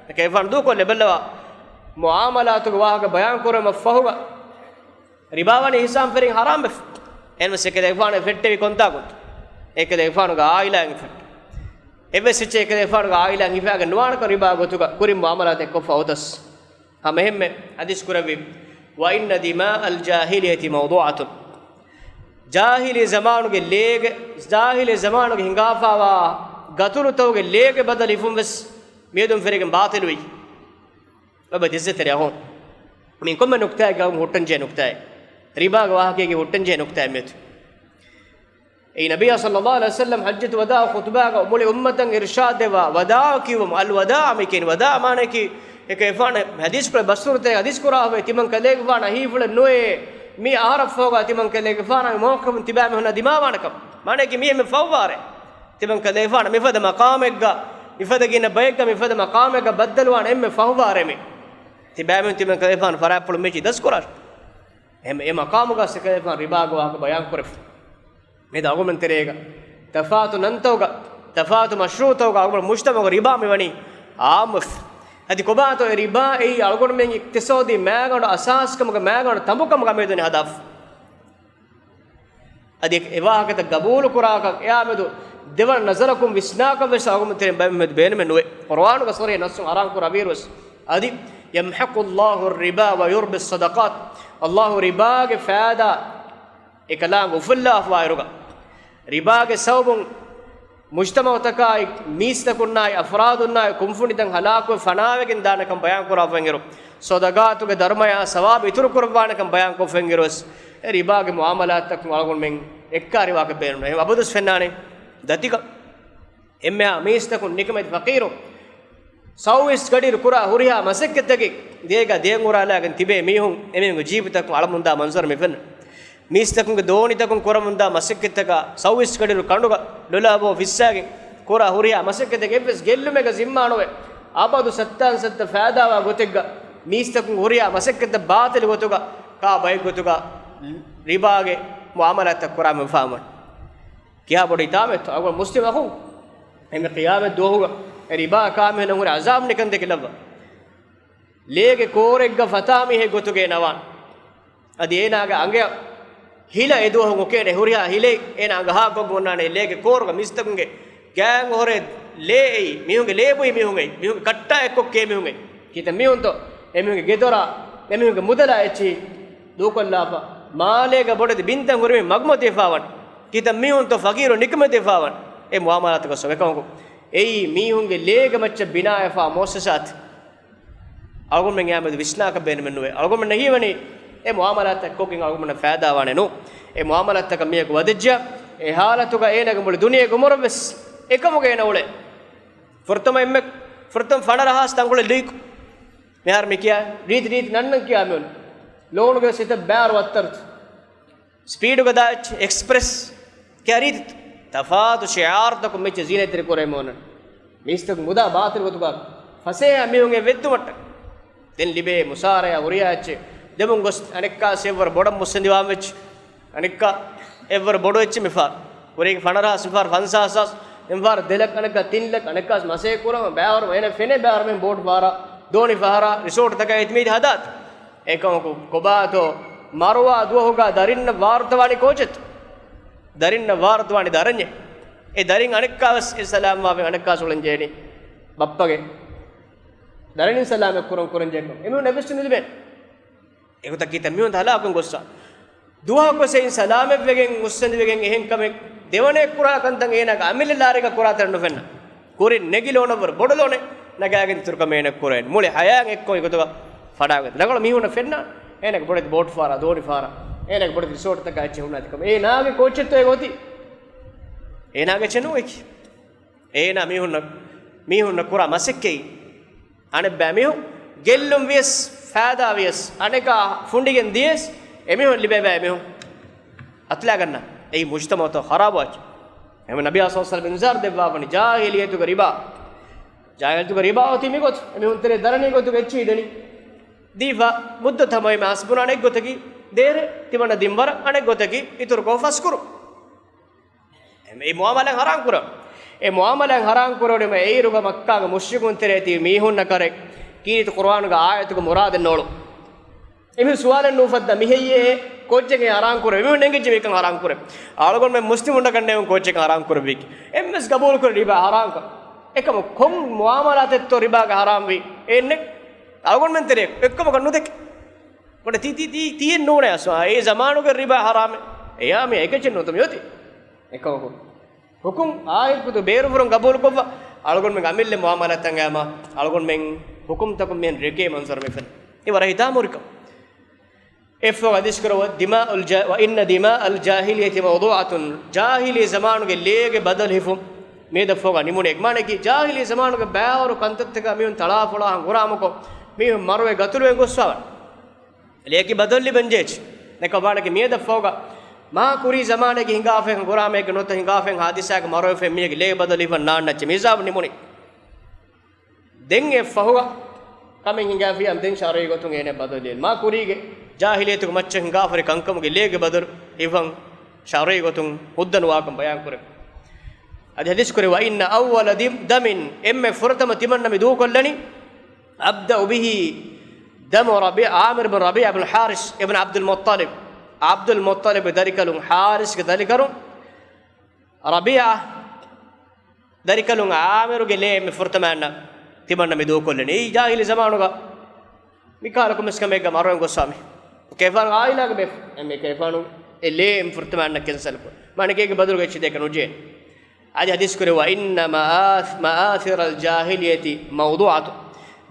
އެކަލޭގެފާނު ދޫކޮށްލަ ބައްލަވާ، މުޢާމަލާތުގެ ވާހަކަ ބަޔާން ކުރުމަށް ފަހުގަ، ރިބާ ވަނީ އިސްލާމް ފެށިގެން ހަރާމްވެފަ. އެހެންވެސް އެކަލޭގެފާނު ފެއްޓެވި ކޮންތާކުން އެކަލޭގެފާނުގެ ޢާއިލާއިން ފެއްޓެވި. އެއްވެސް އެއްޗެއް އެކަލޭގެފާނުގެ ޢާއިލާއިން ހިފާގެން ނުވާނެކަން ރިބާ ގޮތުގަ ކުރިން މުޢާމަލާތެއް ކޮށްފަ އޮތަސް. ހަމައެހެންމެ ޙަދީޘް ކުރެއްވި، وإن دماء الجاهلية موضوعة. ޖާހިލީ ޒަމާނުގެ ލޭގެ، ޖާހިލީ ޒަމާނުގެ ހިނގާފާވާ ގަތުލުތަކުގެ ލޭގެ ބަދަލު ހިފުން ވެސް މިއަދުން ފެށިގެން ބާޠިލުވި. އެބަ ދިއްޒަތެރި އަހުން. މި ކޮންމެ ނުކްތާއެއްގަ ހުއްޓަންޖެހޭ ނުކްތާއެއް. ރިބާގެ ވާހަކައިގެ ހުއްޓަންޖެހޭ ނުކުތާ އެންމެ އޮތީ. އެއީ ނަބިއްޔާ ޞައްލައްލާހު ޢަލައިހި ވަސައްލަމް ޙައްޖަތު ވަދާޢު ޚުޠުބާގަ މުޅި އުއްމަތަށް އިރްޝާދު ދެއްވާ ވަދާޢު ކިޔުވުމު، އަލް ވަދާޢު މި ކިޔަނީ. ވަދާޢު މާނައަކީ އެކަ އެފާނަ ޙަދީޘް ކުރެ ބަސްފުރުތެރޭ ޙަދީޘް ކުރާ ހުވޭ ތިމަން ކަލޭގެފާނަ ހީފުޅެއް ނުވޭ. މި އަހަރަށް ފަހުގަ ތިމަން ކަލޭގެފާނަ މި މައުޤިފުން ތިބާމީހުންނާ ދިމާވާނެކަން. މާނައަކީ މީ އެންމެ ފަހުވާރޭ. ތިމަން ކަލޭގެފާނަ މިފަދަ މަޤާމެއްގަ، މިފަދަ ގިނަ ބައެއްގަ، މިފަދަ މަޤާމެއްގަ ބައްދަލުވާނެ އެންމެ ފަހުވާރޭ މީ. ތިބާމީހުން ތިމަން ކަލޭގެފާނަ ފަރާތްޕުޅު މިއައީ ދަސްކުރާށޭ. އެހެން އެ މަޤާމުގަ ކަލޭގެފާނަ ރިބާގެ ވާހަކަ ބަޔާން ކުރެފަ. މިއަދު އަޅުގަނޑުމެން ތެރޭގަ ތަފާތު ނަންތަކުގަ، ތަފާތު މަޝްރޫޢުތަކުގަ އަޅުގަނޑު މުޖްތަމަޢުގަ ރިބާ މިވަނީ ޢާއްމުވެފަ. އަދި ކޮބާތޯ އެ ރިބާ އެއީ އަޅުގަނޑުމެން އިޤްތިޞާދީ މައިގަނޑު އަސާސްކަމުގެ މައިގަނޑު ތަނބުކަމުގަ މިއަދު ވަނީ ހަދާފަ. އަދި އެ ވާހަކަތައް ގަބޫލުކުރާކަށް އެއާމެދު ދެވަނަ ނަޒަރަކުން ވިސްނާކަށްވެސް އަޅުގަނޑުމެން ތެރެއިން ބައެއް މީހުން ބޭނުމެއް ނުވޭ. ޤުރުއާނުގަ ޞަރީޙަ ނައްޞުން ޙަރާމް ކުރެއްވިއިރުވެސް. އަދި، يمحق الله الربا ويربي الصدقات، ﷲ ރިބާގެ ފައިދާ އެކަލާނގެ އުފުއްލާފަވާއިރުގަ، ރިބާގެ ސަބަބުން މުޖްތަމަޢުތަކާއި، މީސްތަކުންނާއި، އަފްރާދުންނާއި، ކުންފުނިތައް ހަލާކުވެ ފަނާވެގެން ދާނެކަން ބަޔާންކުރާފައިވާއިރު، ޞަދަޤާތުގެ ދަރުމަޔާ ސަވާބު އިތުރުކުރައްވާނެކަން ބަޔާންކޮށްފައިވާއިރުވެސް، އެ ރިބާގެ މުޢާމަލާތްތަކުން އަޅުގަނޑުމެން އެއްކާރިވާކަށް ބޭނުން. އެހެން އަބަދުވެސް ފެންނާނެ ދަތިކަން. އެންމެހާ މީސްތަކުން ނިކަމެތި ފަޤީރުން ސައުވީސް ގަޑިއިރު ކުރާ ހުރިހާ މަސައްކަތްތަކެއް ދޭގަ ދޭން އުރާލާގެން ތިބޭ މީހުން އެމީހުންގެ ޖީބުތަކުން އަޅަމުންދާ މަންޒަރު މި ފެންނަ. މީސްތަކުންގެ ދޯނިތަކުން ކުރަމުންދާ މަސައްކަތްތަކާ ސައުވީސް ގަޑިއިރު ކަނޑުގަ ލޮލާ ބޯ ފިއްސާގެން ކުރާ ހުރިހާ މަސައްކަތެއް އެއްވެސް ގެއްލުމެއްގަ ޒިންމާ ނުވެ، އަބަދު ސައްތާން ސައްތަ ފައިދާވާ ގޮތެއްގަ މީސްތަކުން ހުރިހާ މަސައްކަތްތައް ބާޠިލު ގޮތުގަ ކާ ބައެއް ގޮތުގަ ރިބާގެ މުޢާމަލާތްތައް ކުރާމެ ފާމަން. ކިހާ ބޮޑު ހިތާމައެއްތޯ އަޅުގަނޑު މުސްލިމް އަޚުން؟ އެންމެ ޤިޔާމަތް ދުވަހުގަ އެ ރިބާ ކާމެހުން ހުރި ޢަޒާބު ނިކަން ދެކިލައްވާ. ލޭގެ ކޯރެއްގަ ފަތާ މީހެއް ގޮތުގައި ނަވާން. އަދި އޭނާގެ އަނގަޔަށް ހިލަ އެ ދުވަހު އުކޭނެ ހުރިހާ ހިލައެއް އޭނާ އަނގަހާ ކޮށްގެން އޮންނާނެ ލޭގެ ކޯރުގަ މީސްތަކުންގެ ގާތް އޮހޮރޭ ލޭ އެއީ މީހުންގެ ލޭ ބުއި މީހުން އެއީ މީހުންގެ ކައްޓާ އެއްކޮށް ކޭ މީހުން އެއީ. ކިތައް މީހުންތޯ އެމީހުންގެ ގެދޮރާ އެމީހުންގެ މުދަލާ އެއްޗިހި ދޫކޮށްލާފަ މާލޭގަ ބޮޑެތި ބިންތައް ހުރިމީ މަގުމަތިވެފާވަން. ކިތައް މީހުންތޯ ފަޤީރު ނިކަމެތިވެފާވަން. އެ މުޢާމަލާތުގަ ސޮވެކަމަކު އެއީ މީހުންގެ ލޭގެ މައްޗަށް ބިނާވެފާ މުއައްސަސާތައް. އަޅުގަނޑުމެން އެއާމެދު ވިސްނާކަށް ބޭނުމެއް ނުވޭ. އަޅުގަނޑުމެންނަށް ހީވަނީ އެ މުޢާމަލާތައް ކޮށްގެން އަޅުގަނޑުމެންނަށް ފައިދާވާނެ ނޫން. އެ މުޢާމަލާތަކަށް މީހަކު ވަދެއްޖެޔާ، އެ ޙާލަތުގަ އޭނާގެ މުޅި ދުނިޔޭގެ އުމުރަށްވެސް އެކަމުގަ އޭނަ އުޅޭ. ފުރަތަމަ އެންމެ، ފުރަތަމަ ފަނަރަ ހާސް ތަންކޮޅެއް ލުއިކޮށް. މިހާރު މި ކިޔާ ރީތި ރީތި ނަންނަން ކިޔާ މިއޮން. ލޯނުގެ ވެސް އެތައް ބާރު އައްތަރުތަ. ސްޕީޑުގަ ދާ އެއްޗެއް، އެކްސްޕްރެސް ކިޔާ ރީތި ތަފާތު ޝިޢާރުތަކުން މިއްޗެއް ޒީނަތްތެރި ކުރޭ މޯނަން. މީސްތަކުން މުދާ ބާޠިލު ގޮތުގަ ފަސޭހަ މީހުން އެ ވެއްދުމަށްޓަކައި. ދެން ލިބޭ މުސާރަޔާ ހުރިހާ އެއްޗެއް ދެމުން ގޮސް އަނެއްކާސް އެއްވަރު ބޮޑަށް މުއްސަނދިވާން ވެއްޖެ. އަނެއްކާ އެއްވަރު ބޮޑު އެއްޗެއް މިފާރު. ކުރީގެ ފަނަރަ ހާސް، މިފާރު ފަންސާސް ހާސް، އެންފާރު ދެ ލައްކަ، އަނެއްކާ ތިން ލައްކަ، އަނެއްކާސް މަސޭ ކުރަމަ ބައިވަރު އޭނަ ފެނޭ ބައިވަރު މިހެން ބޯޓު ފަހަރާ، ދޯނި ފަހަރާ، ރިސޯޓްތަކާ އެތިމީދި ހަދާތަ. އެކަމަކު ކޮބާތޯ މަރުވާ ދުވަހުގަ ދަރިންނަށް ވާރުތަވާނީ ކޯޗެއްތަ؟ ދަރިންނަށް ވާރުތަވާނީ ދަރަންޏެއް. އެ ދަރިން އަނެއްކާވެސް އެ ސަލާމްވާފަ އަނެއްކާސް އުޅެން ޖެހެނީ ބައްޕަގެ ދަރަނިން ސަލާމަތް ކުރަން ކުރަން ޖެހޭކަން. އެމީހުން އެއްވެސް ނުލިބޭނެ. އެގޮތަށް ކިތައް މީހުން ހަލާކުން ގޮއްސާ. ދުވަހަކުވެސް އެއިން ސަލާމަތްވެގެން މުއްސަނދިވެގެން އެހެން ކަމެއް ދެވަނައެއް ކުރާ ކަންތައް އޭނާގެ އަމިއްލަ ލާރިގަ ކުރާތަން ނުފެންނަ. ކުރިން ނެގި ލޯނަށްވުރެ ބޮޑު ލޯނެއް ނަގާގެން އިތުރު ކަމެއް އޭނަ ކުރޭނެ. މުޅި ޙަޔާތް އެއްކޮށް އެގޮތުގަ ފަޑާގަތް. ރަނގަޅު މީހުންނަށް ފެންނާ އޭނާގެ ބޮޑެތި ބޯޓު ފަހަރާ، ދޯނި ފަހަރާ، އޭނާގެ ބޮޑެތި ރިސޯޓްތަކާ އެއްޗެއް ހުންނާތި ކަމަށް. އޭނާގެ ކޯޗެއްތޯ އެ ގޮތީ؟ އޭނާގެ އެއްޗެއް ނޫން އެކި. އޭނާ މީހުންނަށް، މީހުންނަށް ކުރާ މަސައްކަތް. އަނެއްބައި މީހުން ގެއްލުން ވިޔަސް ފައިދާ ވިޔަސް، އަނެކާ ފުނޑިގެން ދިޔަސް، އެމީހުން ލިބޭ ބައެއް މީހުން އަތުލާގަންނަ. އެއީ މުޖްތަމަޢުތައް ޚަރާބުވާ އެއްޗެއް. އެހެންވެ ނަބިއްޔާ ޞައްލަﷲު ޢަލައިހި ވަސައްލަމަ އިންޒާރު ދެއްވާފަނި ޖާހިލިއްޔަތުގެ ރިބާ. ޖާހިލިއްޔަތުގެ ރިބާ އޮތީ މިގޮތަށް. އެމީހުން ތެރޭ ދަރަނި ގޮތުގަ އެއްޗިހި ދެނީ. ދީފަ މުއްދަތު ހަމަވީމަ އަސްބުނާނެ އެއްގޮތަކީ ދޭރޭ، ތިމަންނަ ދިން ވަރަށް އަނެއްގޮތަކީ އިތުރުކޮށް ފަސްކުރު. އެ މުޢާމަލާތް ޙަރާމް ކުރަން. އެ މުޢާމަލާތް ޙަރާމް ކުރެވުނީމަ އެއިރުގަ މައްކާގެ މުޝްރިކުން ތެރޭ ތިބި މީހުންނަށް ކަރެ ކީރިތި ޤުރުއާނުގެ އާޔަތުގެ މުރާދެއް ނޯޅު. އެމީހުން ސުވާލެއް ނޫފައްދާ މިހެއްޔޭ ކޯއްޗެއް ޙަރާމް ކުރެވެ؟ އެމީހުން އެނގިއްޖެ މިކަން ޙަރާމް ކުރެވެ. އަޅުގަނޑުމެން މުސްލިމުންނަކަށް ނޭނގުން ކޯއްޗެއް ޙަރާމް ކުރެއްވީކީ. އެންމެސް ގަބޫލު ކުރި ރިބާ ޙަރާމްކަން. އެކަމު ކޮން މުޢާމަލާތެއްތޯ ރިބާގަ ޙަރާމްވީ؟ އެއްނެ. އަޅުގަނޑުމެން ތެރޭ އެއްކަމަކަށް ނުދެކެ. ބޮޑެ ތީ، ތީ، ތީ، ތީއެއް ނޫނޭ އަސް. އާ، އެ ޒަމާނުގެ ރިބާ ޙަރާމެއް. އެޔާ މި އެކެއްޗެއް ނޫންތަ މިއޮތީ. އެކަމަކު ޙުކުމް އާއެކު ބޭރުފުރުން ގަބޫލުކޮށްފަ، އަޅުގަނޑުމެން އަމިއްލަ މުޢާމަލާތަށް އައިމަ، އަޅުގަނޑުމެން ޙުކުމްތަކުން މިހެން ރެކޭ މަންޒަރު މި ފެން. އެ ވަރަށް ހިތާމަހުރިކަން. އެއަށްފަހު ޙަދީޘް ކުރެއްވި، دماء الج-، وإن دماء الجاهلية موضوعة، ޖާހިލީ ޒަމާނުގެ ލޭގެ ބަދަލު ހިފުން މިއަދަށްފަހު ނިމުނީ. މާނައަކީ، ޖާހިލީ ޒަމާނުގެ ބައިވަރު ކަންތައްތަކާ މީހުން ތަޅާފޮޅާ ހަނގުރާމަކޮށް، މީހުން މަރުވެ ގަތުލުވެ ގޮސްފަވާ. ލޭކި ބަދަލު ލިބެންޖެއްޖެ. އެކަމާނަކީ މިއަދަށްފަހު މާ ކުރީ ޒަމާނެއްގެ ހިނގާފައި ހަނގުރާމައެއްގެ ނުވަތަ ހިނގާފައި ހާދިސާއެއްގެ މަރުވެފައި މީހެއްގެ ލޭ ބަދަލު ހިފަން ނާންނައްޗެ މި ހިސާބު ނިމުނީ. ދެން އެއަށްފަހު ކަމެއް ހިނގާފިއްޔާ ދެން ޝަރުޢީ ގޮތުން އޭނަ ބަދަލު ލިބޭނެ. މާ ކުރީގެ ޖާހިލިއްޔަތުގެ މައްޗަށް ހިނގާފަ ހުރި ކަންކަމުގެ ލޭގެ ބަދަލު ހިފަން ޝަރުޢީ ގޮތުން ހުއްދަ ނުވާކަން ބަޔާން ކުރެވި. އަދި ޙަދީޘް ކުރެވި، وإن أول دم، އެންމެ ފުރަތަމަ ތިމަންނަ މި ދޫކޮށްލަނީ، أبدأ به دم ربيع، عامر بن ربيعة بن الحارث بن عبد المطلب، ޢަބްދުލް މުއްޠަލިބްގެ ދަރިކަލުން، ޙާރިސްގެ ދަރިކަލުން، ރަބީޢާ ދަރިކަލުން ޢާމިރުގެ ލޭ މި ފުރަތަމަ އަންނަ ތިމަންނަ މި ދޫކޮށްލަނީ. އެއީ ޖާހިލީ ޒަމާނުގަ މި ކާލަކު މިސްކަމެއްގަ މަރުވެން ގޮއްސާ މި ކޭފާނު ޢާއިލާގެ ބޭފު، އެ މި ކޭފާނު އެ ލޭ މި ފުރަތަމަ އަންނަ ކެންސަލް ކުރ. މާނައަކީ އޭގެ ބަދަލުގަ އެއްޗެއް ދޭކަށް ނުޖެހޭނެ. އަދި ޙަދީޘް ކުރެވި، وإن مآث-، مآثر الجاهلية موضوعة.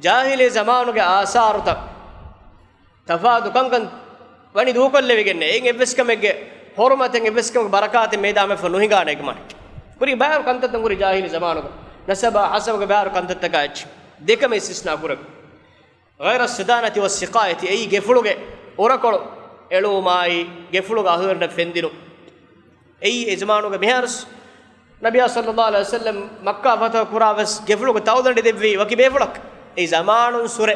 ޖާހިލީ ޒަމާނުގެ އާސާރުތައް ތަފާތު ކަންކަން ވަނީ ދޫކޮށްލެވިގެންނޭ. އެއިން އެއްވެސް ކަމެއްގެ ހުރުމަތެއް، އެއްވެސް ކަމެއްގެ ބަރަކާތެއް މިއަދާ ހަމައަށްފަހު ނުހިނގާނެ އެކަމަށް. ކުރީ ބައިވަރު ކަންތައްތައް ކުރި ޖާހިލީ ޒަމާނުގަ. ނަސަބާ ހަސަބުގެ ބައިވަރު ކަންތައްތަކާ އެއްޗެއް. ދެކަމެއް އިސްތިސްނާ ކުރެވި. غير السدانة والسقاية، އެއީ ގެފުޅުގެ އުރަކޮޅު އެޅުވުމާއި، ގެފުޅުގެ އަހުލުވެރިންނަށް ފެންދިނުން. އެއީ އެ ޒަމާނުގެ މިހާރުސް ނަބިއްޔާ ޞައްލައްލާހު ޢަލައިހި ވަސައްލަމް މައްކާ ފަތަޙު ކުރާ ވެސް ގެފުޅުގެ ތައުލަނޑި ދެއްވީ ވަކި ބޭފުޅަކަށް. އެ ޒަމާނުން ސުރެ،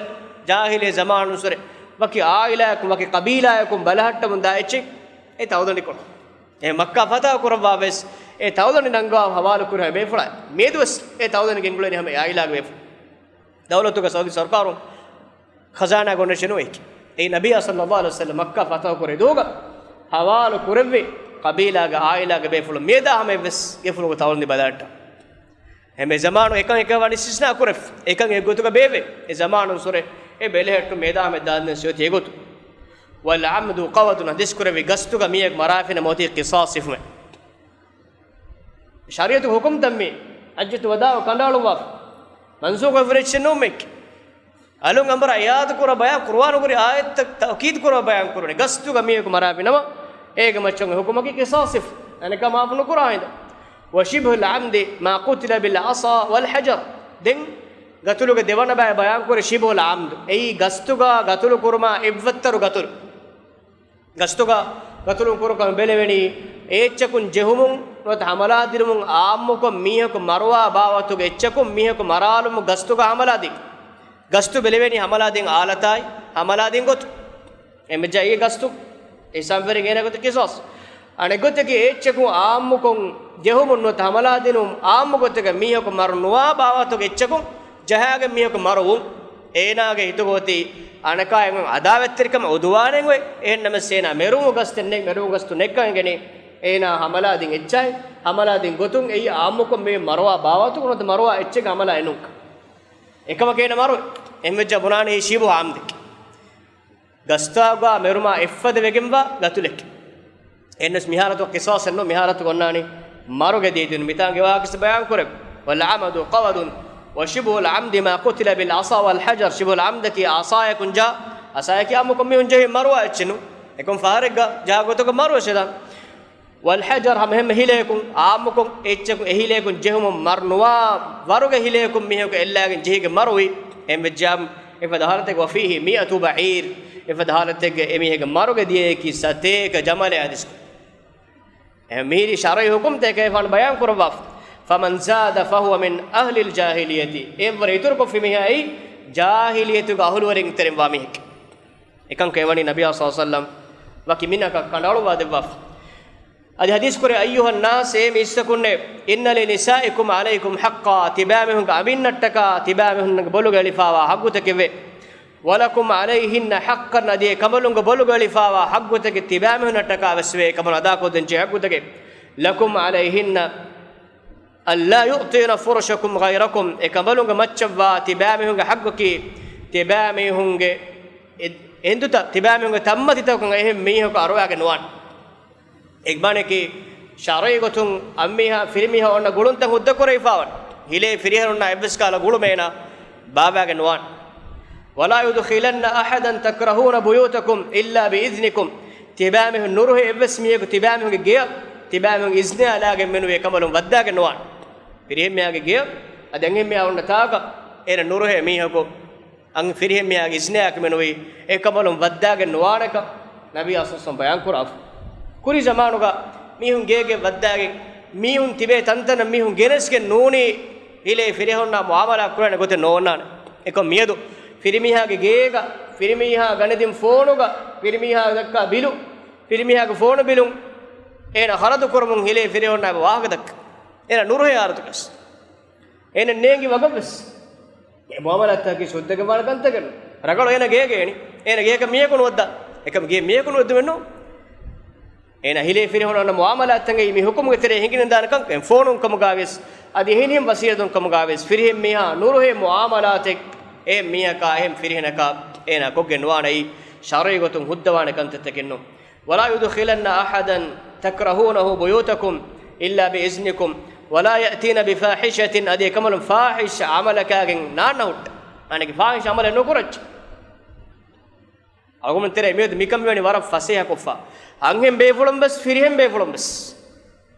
ޖާހިލީ ޒަމާނުން ސުރެ، ވަކި ޢާއިލާއަކުން، ވަކި ޤަބީލާއަކުން ބަލަހައްޓަމުން ދާ އެއްޗެއް އެ ތައުލަނޑިކޮޅު. އެ މައްކާ ފަތަޙު ކުރައްވާ ވެސް އެ ތައުލަނޑި ނަންގަވާ ހަވާލު ކުރި ހަމަ ބޭފުޅާ. މިއަދުވެސް އެ ތައުލަނޑި ގެންގުޅެނީ ހަމަ އެ ޢާއިލާގެ ބޭފުޅުން. ދައުލަތުގެ ސައުދީ ސަރުކާރުން ޚަޒާނާ ގޮނޑެށެނު އެކި. އެއީ ނަބިއްޔާ ޞައްލައްލާހު ޢަލައިހި ވަސައްލަމް މައްކާ ފަތަޙު ކުރި ދުވަހުގަ ހަވާލު ކުރެއްވި ޤަބީލާގެ ޢާއިލާގެ ބޭފުޅުން މިއަދާ ހަމަ އެއްވެސް ގެފުޅުގެ ތައުލަނޑި ބަލަހައްޓާ. ހަމަ އެ ޒަމާނު އެކަން އެކަން ވަނީ އިސްތިސްނާ ކުރެފި. އެކަން އެއްގޮތުގަ ބޭއްވޭ. އެ ޒަމާނުން ސުރެ އެ ބެލެހެއްޓު މިއަދާ ހަމަ ދާންދެން ސިޔޮތީ އެގޮތު. والعمد قود، ޙަދީޘް ކުރެއްވި ގަސްތުގަ މީހަކު މަރާފިނަމަ އޮތީ ޤިޞާޞް ހިފުމެއް. ޝަރީޢަތުގެ ޙުކުމްތައް މި ޙައްޖަތު ވަދާޢު ކަނޑައަޅުއްވާފަ. މަންސޫޚުވެފަ ހުރި އެއްޗެއް ނޫން މެއްކި. އަލުން އަނބުރާ އިޢާދަ ކުރާ ބަޔާން، ޤުރުއާނުގަ ހުރި އާޔަތްތައް ތައުކީދު ކުރާ ބަޔާން ކުރުނީ. ގަސްތުގަ މީހަކު މަރާފިނަމަ، އޭގެ މައްޗަށް އޮތް ޙުކުމަކީ ޤިޞާޞް ހިފުން. އަނެއްކާ މާފު ނުކުރާ ހިނދު. وشبه العمد ما قتل بالعصا والحجر. ދެން ގަތުލުގެ ދެވަނަ ބައި ބަޔާން ކުރި ޝިބްހުލް ޢަމްދު. އެއީ ގަސްތުގަ ގަތުލު ކުރުމާ އެއްވައްތަރު ގަތުލު. ގަސްތުގަ ގަތުލު ކުރުކަމަށް ބެލެވެނީ، އެއްޗަކުން ޖެހުމުން ނުވަތަ ހަމަލާ ދިނުމުން ޢާއްމުކޮށް މީހަކު މަރުވާ ބާވަތުގެ އެއްޗަކުން މީހަކު މަރާލުމުން ގަސްތުގަ ހަމަލާ ދިން. ގަސްތު ބެލެވެނީ ހަމަލާ ދިން އާލަތާއި، ހަމަލާ ދިން ގޮތު. އެމެޖާ އެ ގަސްތު އިސާން ފެރިން އޭނަ ގޮތަށް ޤިޞާޞް. އަނެއް ގޮތަކީ އެއްޗަކުން ޢާއްމުކޮށް ޖެހުމުން ނުވަތަ ހަމަލާ ދިނުމުން ޢާއްމު ގޮތެއްގަ މީހަކު މަރު ނުވާ ބާވަތުގެ އެއްޗަކުން ޖަހާގެން މީހަކު މަރުވުން. އޭނާގެ ހިތުގަ އޮތީ އަނެކާ އެނގުން ޢަދާވަތްތެރިކަމެއް ޢުދުވާނެއް އޮތް. އެހެންނަމަވެސް އޭނާ މެރުވުމު ގަސްތެއް ނެތް، މެރުވުމު ގަސްތު ނެތްކަން އެނގެނީ އޭނާ ހަމަލާ ދިން އެއްޗާއި، ހަމަލާ ދިން ގޮތުން އެއީ ޢާއްމުކޮށް މި މަރުވާ ބާވަތު ނުވަތަ މަރުވާ އެއްޗެއްގެ ހަމަލާ އެނުން. އެކަމަކު އޭނަ މަރު އެހެންވެއްޖާ ބުނާނީ ޝިބު ޢަމްދެކޭ. ގަސްތާގާ މެރުމާ އެއްފަދަ ވެގެންވާ ގަތުލެކޭ. އެހެންނަމަވެސް މިހާރަތު ޤިޞާޞެއް ނޫން، މިހާރަތު އޮންނާނީ މަރުގެ ދީދިނުން. މިތާނގެ ވާހަކަ ބަޔާން ކުރެވި. والعمد قود وشبه العمد ما قتل بالعصا والحجر. ޝިބުހުލް ޢަމްދަކީ ޢަޞާޔަކުން ޖާ، ޢަޞާޔަކީ ޢާއްމުކޮށް މީހުން ޖެހި މަރުވާ އެއްޗެއް ނޫން. އެކަމަކު ފަހަރެއްގަ ޖާ ގޮތަކަށް މަރުވެސް ދާން. والحجر ހަމަ އެހެން ހިލައަކުން، ޢާއްމުކޮށް އެއްޗަކުން އެ ހިލައަކުން ޖެހުމުން މަރު ނުވާ ވަރުގެ ހިލައަކުން މީހަކު އެއްލާގެން ޖެހިގެން މަރުވީ. އެހެންވެއްޖާމަ އެފަދަ ޙާލަތެއްގަ، وفيه مائة بعير، އެފަދަ ޙާލަތެއްގަ އެމީހެއްގެ މަރުގެ ދިޔައަކީ ސަތޭކަ ޖަމަލެއް އަދިސް. އެހެން މިހިރީ ޝަރުޢީ ޙުކުމްތަކެއް ކޭފާނު ބަޔާން ކުރައްވާފަ. فمن زاد فهو من أهل الجاهلية. އެއަށްވުރެ އިތުރުކޮށްފި މީހާ އެއީ ޖާހިލިއްޔަތުގެ އަހުލުވެރިން ތެރެއިން ވާ މީހެކޭ. އެކަން ކުރެވެނީ ނަބިއްޔާ ޞައްލައްލާހު ޢަލައިހި ވަސައްލަމް ވަކި މިންނަކަށް ކަނޑައަޅުއްވާ ދެއްވާފަ. އަދި ޙަދީޘް ކުރޭ، أيها الناس، އޭ މި އިސްތަކުންނޭ، إن لنسائكم عليكم حقا، ތިބާމީހުންގެ އަނބިންނަށްޓަކާ ތިބާމީހުންނަށް ބޮލުގަ އެޅިފާވާ ޙައްޤުތަކެވެ. ولكم عليهن حقا، އަދި އެ ކަނބަލުންގެ ބޮލުގަ އެޅިފާވާ ޙައްޤުތަކެއް ތިބާމީހުންނަށްޓަކާ ވެސްވޭ، އެ ކަނބަލުން އަދާކޮށްދޭން ޖެހޭ ޙައްޤުތަކެއް. لكم عليهن ألا يؤطين فرشكم غيركم، އެ ކަނބަލުންގެ މައްޗަށްވާ ތިބާމީހުންގެ ޙައްޤަކީ، ތިބާމީހުންގެ އެ-، އެނދުތައް، ތިބާމީހުންގެ ތަންމަތިތަކުން އެހެން މީހަކު އަރުވާގެން ނުވާނެ. އެ މާނައަކީ، ޝަރުޢީ ގޮތުން އަންމީހާ ފިރިމީހާ އޮންނަ ގުޅުންތައް ހުއްދަ ކުރެވިފާވަން. ހިލޭ ފިރިހެނުންނާ އެއްވެސް ކަހަލަ ގުޅުމެއް އޭނާ ބާއްވާގެން ނުވާނެ. ولا يدخلن أحدا تكرهون بيوتكم إلا بإذنكم. ތިބާމީހުން ނުރުހޭ އެއްވެސް މީހަކު ތިބާމީހުންގެ ގެޔަށް ތިބާމީހުން އިޒްނިއާ ލާގެން މެނުވީ އެކަނބަލުން ވައްދާގެން ނުވާނެ. ފިރިހެންމީހާގެ ގެޔަށް އަދި އަންހެންމީހާ އޮންނަ ތާކަށް އޭނަ ނުރުހޭ މީހަކު އަން ފިރިހެންމީހާގެ އިޒްނިއާއެކު މެނުވީ އެކަނބަލުން ވައްދާގެން ނުވާނެކަން ނަބީ އަސްލު ބަޔާންކުރާފަ. ކުރީ ޒަމާނުގަ މީހުން ގޭގެ ވައްދާގެން މީހުން ތިބޭ ތަންތަނަށް މީހުން ގެނެސްގެން ނޫނީ ހިލޭ ފިރިހެނުންނާ މުއާމަލާ ކުރާނެ ގޮތެއް ނޯންނާނެ. އެކަމް މިއަދު ފިރިމީހާގެ ގޭގަ، ފިރިމީހާ ގަނެދިން ފޯނުގަ، ފިރިމީހާ ދައްކާ ބިލު، ފިރިމީހާގެ ފޯނު ބިލުން އޭނަ ޚަރަދު ކުރަމުން ހިލޭ ފިރިހެނުންނާ ވާހަކަ ދައްކަ. އޭނަ ނުރުހޭ އާރުތަކަސް. އޭނަ ނޭނގި ވަގަށްވެސް. އެ މުއާމަލާތަކީ ސުއްދަގެ ވާނެ ކަންތަކެއް ނޫން. ރަނގަޅު އޭނަ ގޭގަ އޭނި. އޭނަ ގޭކަށް މީހަކު ނުވައްދާ. އެކަމް ގޭ މީހަކު ނުވައްދުމެއް ނޫން. އޭނަ ހިލޭ ފިރިހެނުންނާ މުއާމަލާތަކަށް މި ހުކުމުގެ ތެރޭ ހިނގި ނަންދާނެ ކަން ފޯނުން ކަމުގަވެސް، އަދި އެހެނިހެން ވަސީލަތުން ކަމުގަވެސް، ފިރިހެން މީހާ ނުރުހޭ މުއާމަލާތެއް އެހެން މީހަކާ އެހެން ފިރިހެނަކާ އޭނާ ކޮށްގެން ނުވާނެ. ޝަރުޢީ ގޮތުން ހުއްދަވާނެ ކަންތައްތަކެއް ނޫން. ولا يدخلن أحدا تكرهونه بيوتكم إلا بإذنكم ولا يأتين بفاحشة، އަދި އެކަނބަލުން ފާޙިޝް ޢަމަލަކާގެން ނާންނަ ހުއްޓަ. އަނެކެ ފާޙިޝް ޢަމަލެއް ނުކުރައްޗެ. އަޅުގަނޑުމެން ތެރޭ މިއަދު މިކަން މިވަނީ ވަރަށް ފަސޭހަކޮށްފަ. އަންހެން ބޭފުޅުން ވެސް، ފިރިހެން ބޭފުޅުން ވެސް.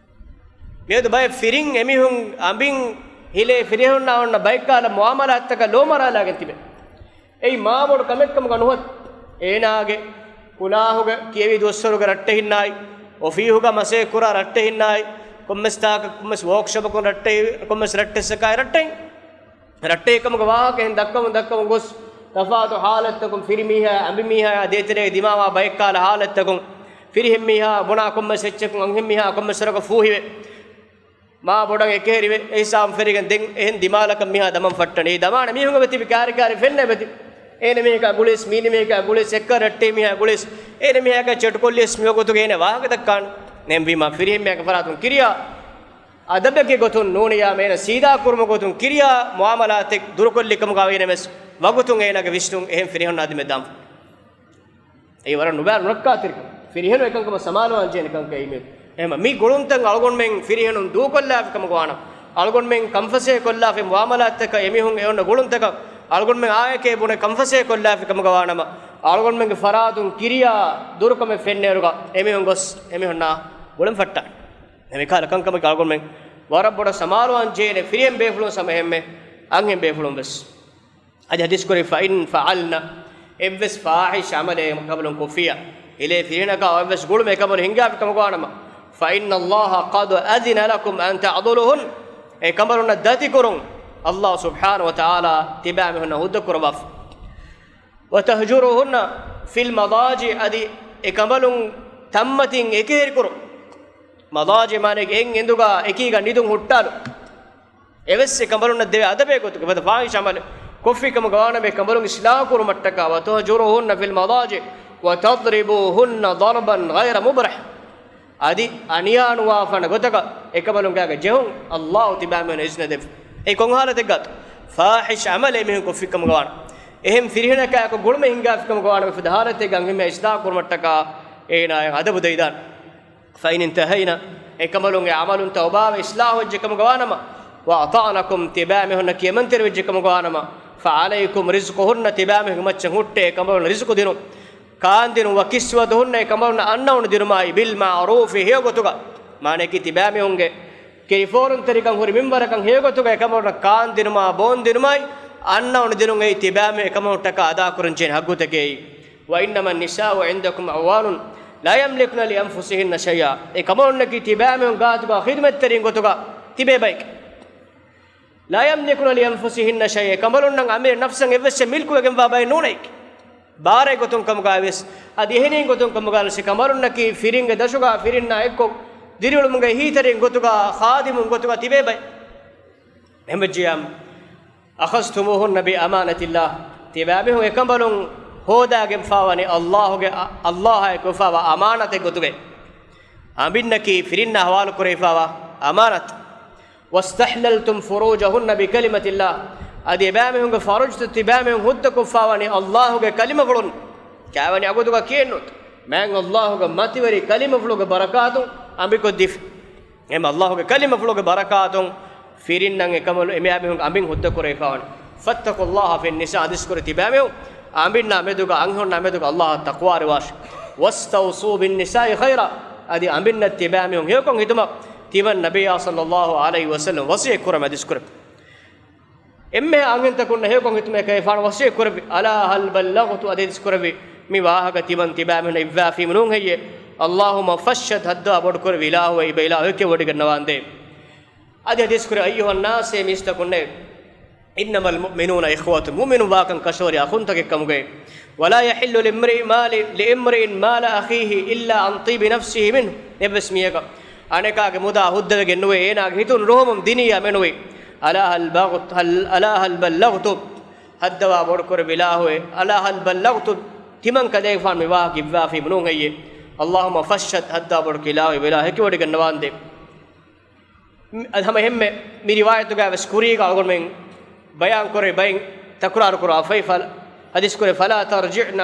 މިއަދު ބައެއް ފިރިން އެމީހުން އަނބިން ހިލޭ ފިރިހެނުންނާ އޮންނަ ބައެއްކާލަ މުއާމަލާތްތަކަށް ލޯ މަރާލާގެން ތިބެ. އެއީ މާބޮޑު ކަމެއްކަމުގަ ނުހަތު. އޭނާގެ ކުލާހުގަ ކިޔެވި ދުވަސްވަރުގެ ރައްޓެހިންނާއި، އޮފީހުގަ މަސޭ ކުރާ ރައްޓެހިންނާއި، ކޮންމެސް ތާކަށް ކޮންމެސް ވޯކްޝޮޕަކުން ރައްޓެހި، ކޮންމެސް ރައްޓެއްސަކާއި ރައްޓެހިން. ރައްޓެހިކަމުގެ ވާހަކަ އެހެން ދައްކަމުން ދައްކަމުން ގޮސް، ތަފާތު ހާލަތްތަކުން ފިރިމީހާ އަނބިމީހާ ދޭތެރޭގަ ދިމާވާ ބައެއްކާލަ ހާލަތްތަކުން، ފިރިހެންމީހާ ބުނާ ކޮންމެސް އެއްޗަކުން އަންހެންމީހާ ކޮންމެސް ވަރަކަށް ފޫހިވެ، މާ ބޮޑަށް އެކޭ ހެރިވެ، އެހިސާބުން ފެރިގެން ދެން އެހެން ދިމާލަކަށް މީހާ ދަމަން ފައްޓަނީ. ދަމާނެ މީހުން އެބަތިބި ކާރި ކާރި ފެންނަ އެބަތިބި. އޭނަ މީހަކާ ގުޅިސް، މީނި މީހަކާ ގުޅިސް، އެއްކަ ރައްޓެހި މީހާ ގުޅިސް، އޭނަ މީހަކާ ޗެޓުކޮށްލިޔަސް މިވަގުތުގެ އޭނަ ވާހަކަ ދައްކާނެ. ނެންވީމާ ފިރިހެންމީހާގެ ފަރާތުން ކިރިޔާ އަދަބެއްގެ ގޮތުން ނޫނިޔާ އޭނަ ސީދާ ކުރުމުގެ ގޮތުން ކިރިޔާ މުއާމަލާތެއް ދުރުކޮށްލި ކަމުގަ ވީނަމަވެސް، ވަގުތުން އޭނާގެ ވިސްނުން އެހެން ފިރިހެނުންނާ ދިމެއް ދާން. އެއީ ވަރަށް ނުބައި ނުރައްކާތެރިކަން. ފިރިހެނުން އެކަންކަމަށް ސަމާލުވާން ޖެހޭނެ ކަންކަން އެއީ މި. އެހެން މި ގުޅުންތައް އަޅުގަނޑުމެން ފިރިހެނުން ދޫކޮށްލާފި ކަމުގަ ވާނަމަ، އަޅުގަނޑުމެން ކަންފަސޭ ކޮށްލާފި މުއާމަލާތްތަކަށް އެމީހުން އެ އޮންނަ ގުޅުންތަކަށް އަޅުގަނޑުމެން އާއެކޭ ބުނެ ކަންފަސޭ ކޮށްލާފި ކަމުގަ ވާނަމަ، އަޅުގަނޑުމެންގެ ފަރާތުން ކިރިޔާ ދުރުކަމެއް ފެންނައިރުގަ އެމީހުން ގޮސް އެމީހުންނާ ގުޅަން ފައްޓާނެ. މިކަހަލަ ކަންކަމަކީ އަޅުގަނޑުމެން ވަރަށް ބޮޑަށް ސަމާލުވާން ޖެހޭނެ ފިރިހެން ބޭފުޅުން ސަމަ އެހެންމެ އަންހެން ބޭފުޅުން ވެސް. އަދި ޙަދީޘް ކުރި، فإن فعلن، އެއްވެސް ފާޙިޝް ޢަމަލެއް އެކަނބަލުން ކޮށްފިއްޔާ، ހިލޭ ފިރިހެނަކާ އެއްވެސް ގުޅުމެއް އެކަނބަލުން ހިނގާފި ކަމުގަ ވާނަމަ، فإن الله قد أذن لكم أن تعضلوهن، އެކަނބަލުންނަށް ދަތިކުރުން ﷲ ސުބްޙާނަހޫ ވަތަޢާލާ ތިބާމީހުންނަށް ހުއްދަ ކުރައްވާފަ. وتهجروهن في المضاجع، އަދި އެކަނބަލުން ތަންމަތިން އެކެހެރިކުރުން. މަޟާޖިޢު މާނައަކީ އެއް އެނދުގަ އެކީގަ ނިދުން ހުއްޓާލުން. އެވެސް އެކަނބަލުންނަށް ދެވޭ އަދަބެއް ގޮތުގަ ފަދަ ފާޙިޝް ޢަމަލެއް ކޮށްފި ކަމުގަ ވާނަމަ އެކަނބަލުން އިޞްލާޙު ކުރުމަށްޓަކާ، وتهجروهن في المضاجع وتضربوهن ضربا غير مبرح. އަދި އަނިޔާނުވާފާނެ ގޮތަކަށް އެކަނބަލުން ގާގަ ޖެހުން ﷲ ތިބާމީހުންނަށް އިޒްނަ ދެއްވި. އެ ކޮން ޙާލަތެއްގަތޯ؟ ފާޙިޝް ޢަމަލެއް އެމީހުން ކޮށްފި ކަމުގަ ވާނަމަ. އެހެން ފިރިހެނަކާއެކު ގުޅުމެއް ހިނގާފި ކަމުގަ ވާނަމަ ފަދަ ޙާލަތެއްގަ އަންހެންމެ އިޞްލާޙު ކުރުމަށްޓަކާ އޭނާއަށް އަދަބު ދެވިދާނެ. فإن انتهين، އެކަނބަލުންގެ ޢަމަލުން ތައުބާވެ އިޞްލާޙުވެއްޖެ ކަމުގަ ވާނަމަ، وأطعنكم، ތިބާމީހުންނަށް ކިޔަމަންތެރިވެއްޖެ ކަމުގަ ވާނަމަ، فعليكم رزقهن، ތިބާމީހުންގެ މައްޗަށް ހުއްޓޭ އެކަނބަލުންނަށް ރިޒުޤު ދިނުން، ކާންދިނުން، وكسوتهن، އެކަނބަލުންނަށް އަންނައުނު ދިނުމާއި، بالمعروف، ހެޔޮ ގޮތުގަ. މާނައަކީ ތިބާމީހުންގެ ކިރިފޯރުންތެރިކަން ހުރި މިންވަރަކަށް ހެޔޮ ގޮތުގަ އެކަނބަލުންނަށް ކާންދިނުމާ ބޯންދިނުމާއި، އަންނައުނު ދިނުން އެއީ ތިބާމީހުން އެކަނބަލުންޓަކާ އަދާކުރަންޖެހޭ ހައްގުތަކެއް. وإنما النساء عندكم عوان لا يملكن لأنفسهن شيئا. އެކަނބަލުންނަކީ ތިބާމީހުން ގާތުގަ ޚިދުމަތްތެރިން ގޮތުގަ ތިބޭ ބައެކޭ. لا يملكن لأنفسهن شيئا. އެކަނބަލުންނަށް އަމިއްލަ ނަފްސަށް އެއްވެސް މިލްކުވެގެންވާ ބައެއް ނޫނޭ. ބާރޭ ގޮތުން ކަމުގައިވެސް، އަދި އެހެނީ ގޮތުން ކަމުގައިވެސް، އެކަނބަލުންނަކީ ފިރިންގެ ދަށުގަ ފިރިންނާ އެއްކޮށް، ދިރިއުޅުމުގެ އެހީތެރިން ގޮތުގަ ޚާދިމުން ގޮތުގަ ތިބޭ ބައެއް. އެހެންވެއްޖިއްޔާ، أخذتموهن بأمانة الله، ތިބާމީހުން އެކަނބަލުން ހޯދާގެންފާވަނީ ﷲ ގެ، ﷲ އާއެކު އެފާވާ އަމާނަތެއް ގޮތުގައި. އަނބިންނަކީ ފިރިންނާ ހަވާލު ކުރެވިފާވާ އަމާނަތެއް. واستحللتم فروجهن بكلمة الله، އަދި އެބާމީހުންގެ ފަރުޖުތައް ތިބާމީހުން ހުއްދަކޮށްފާވަނީ ﷲ ގެ ކަލިމަފުޅުން. ކާވަނީ އަގުދުގަ ކިޔެއްނު. މާތް ﷲ ގެ މަތިވެރި ކަލިމަފުޅުގެ ބަރަކާތުން އަނބިކޮށްދީފި. އެހެން ﷲ ގެ ކަލިމަފުޅުގެ ބަރަކާތުން ފިރިންނަށް އެކަނބަލުން އެމީހުން އަނބިން ހުއްދަކުރެވިފާވަނީ. فاتقوا الله في النساء، އަދިސްކުރި ތިބާމީހުން އަނބިންނާ މެދުގަ އަންހެނުންނާ މެދުގަ ﷲ އަށް ތަޤްވާވާށި. واستوصوا بالنساء خيرا، އަދި އަނބިންނަށް ތިބާމީހުން ހެޔޮކޮށް ހިތުމަށް ތިމަން ނަބިއްޔާ ޞައްލައްލާހު ޢަލައިހި ވަސައްލަމް ވަޞިއްޔަތް ކުރަމުން އަދިސްކުރެއްވި. އެންމެހާ އަންހެންތަކުންނަށް ހެޔޮކޮށް ހިތުމަށް އެކަލޭގެފާނު ވަޞިއްޔަތް ކުރެއްވި، ألا هل بلغت، އަދި އަދިސްކުރެއްވި މި ވާހަކަ ތިމަން ތިބާމީހުންނަށް އިއްވާފީމު ނޫން ހެއްޔޭ؟ اللهم فاشهد، ހައްދަވާ ބޮޑުކުރެއްވި އިލާހުއޭ، އިބަ އިލާހު އެކެއް ވޮޑިގަންނަވާނދޭ. އަދި އަދިސްކުރެއްވި، أيها الناس، އޭ މީސްތަކުންނޭ، إنما المؤمنون إخوة، މުއުމިނުން ވާކަން ކަށަވަރީ އަޚުންތަކެއްކަމުގައި. ولا يحل لامرئ مال، لامرئ مال أخيه إلا عن طيب نفسه منه، އެއްވެސް މީހަކަށް އަނެކާގެ މުދާ ހުއްދަވެގެން ނުވޭ، އޭނާގެ ހިތުން ރުހުމުން ދިނިއްޔާ މެނުވީ. ألا هل بلغت، هل، ألا هل بلغت، ހައްދަވާ ބޮޑުކުރެއްވި އިލާހުއޭ، ألا هل بلغت، ތިމަން ކަލޭގެފާނު މި ވާހަކަ އިއްވާފީމު ނޫން ހެއްޔޭ؟ اللهم فاشهد، ހައްދަވާ ބޮޑުކުރެއްވި އިލާހު އިބަ އިލާހު އެކެއް ވޮޑިގަންނަވާނދޭ. މި، އަދި ހަމަ އެހެންމެ މި ރިވާޔަތުގައި ވެސް ކުރީގަ އަޅުގަނޑުމެން ބަޔާންކުރެއްވި ބައެއް ތަކުރާރު ކުރާ ފައި ހަދީސް ކުރެ، فلا ترجعن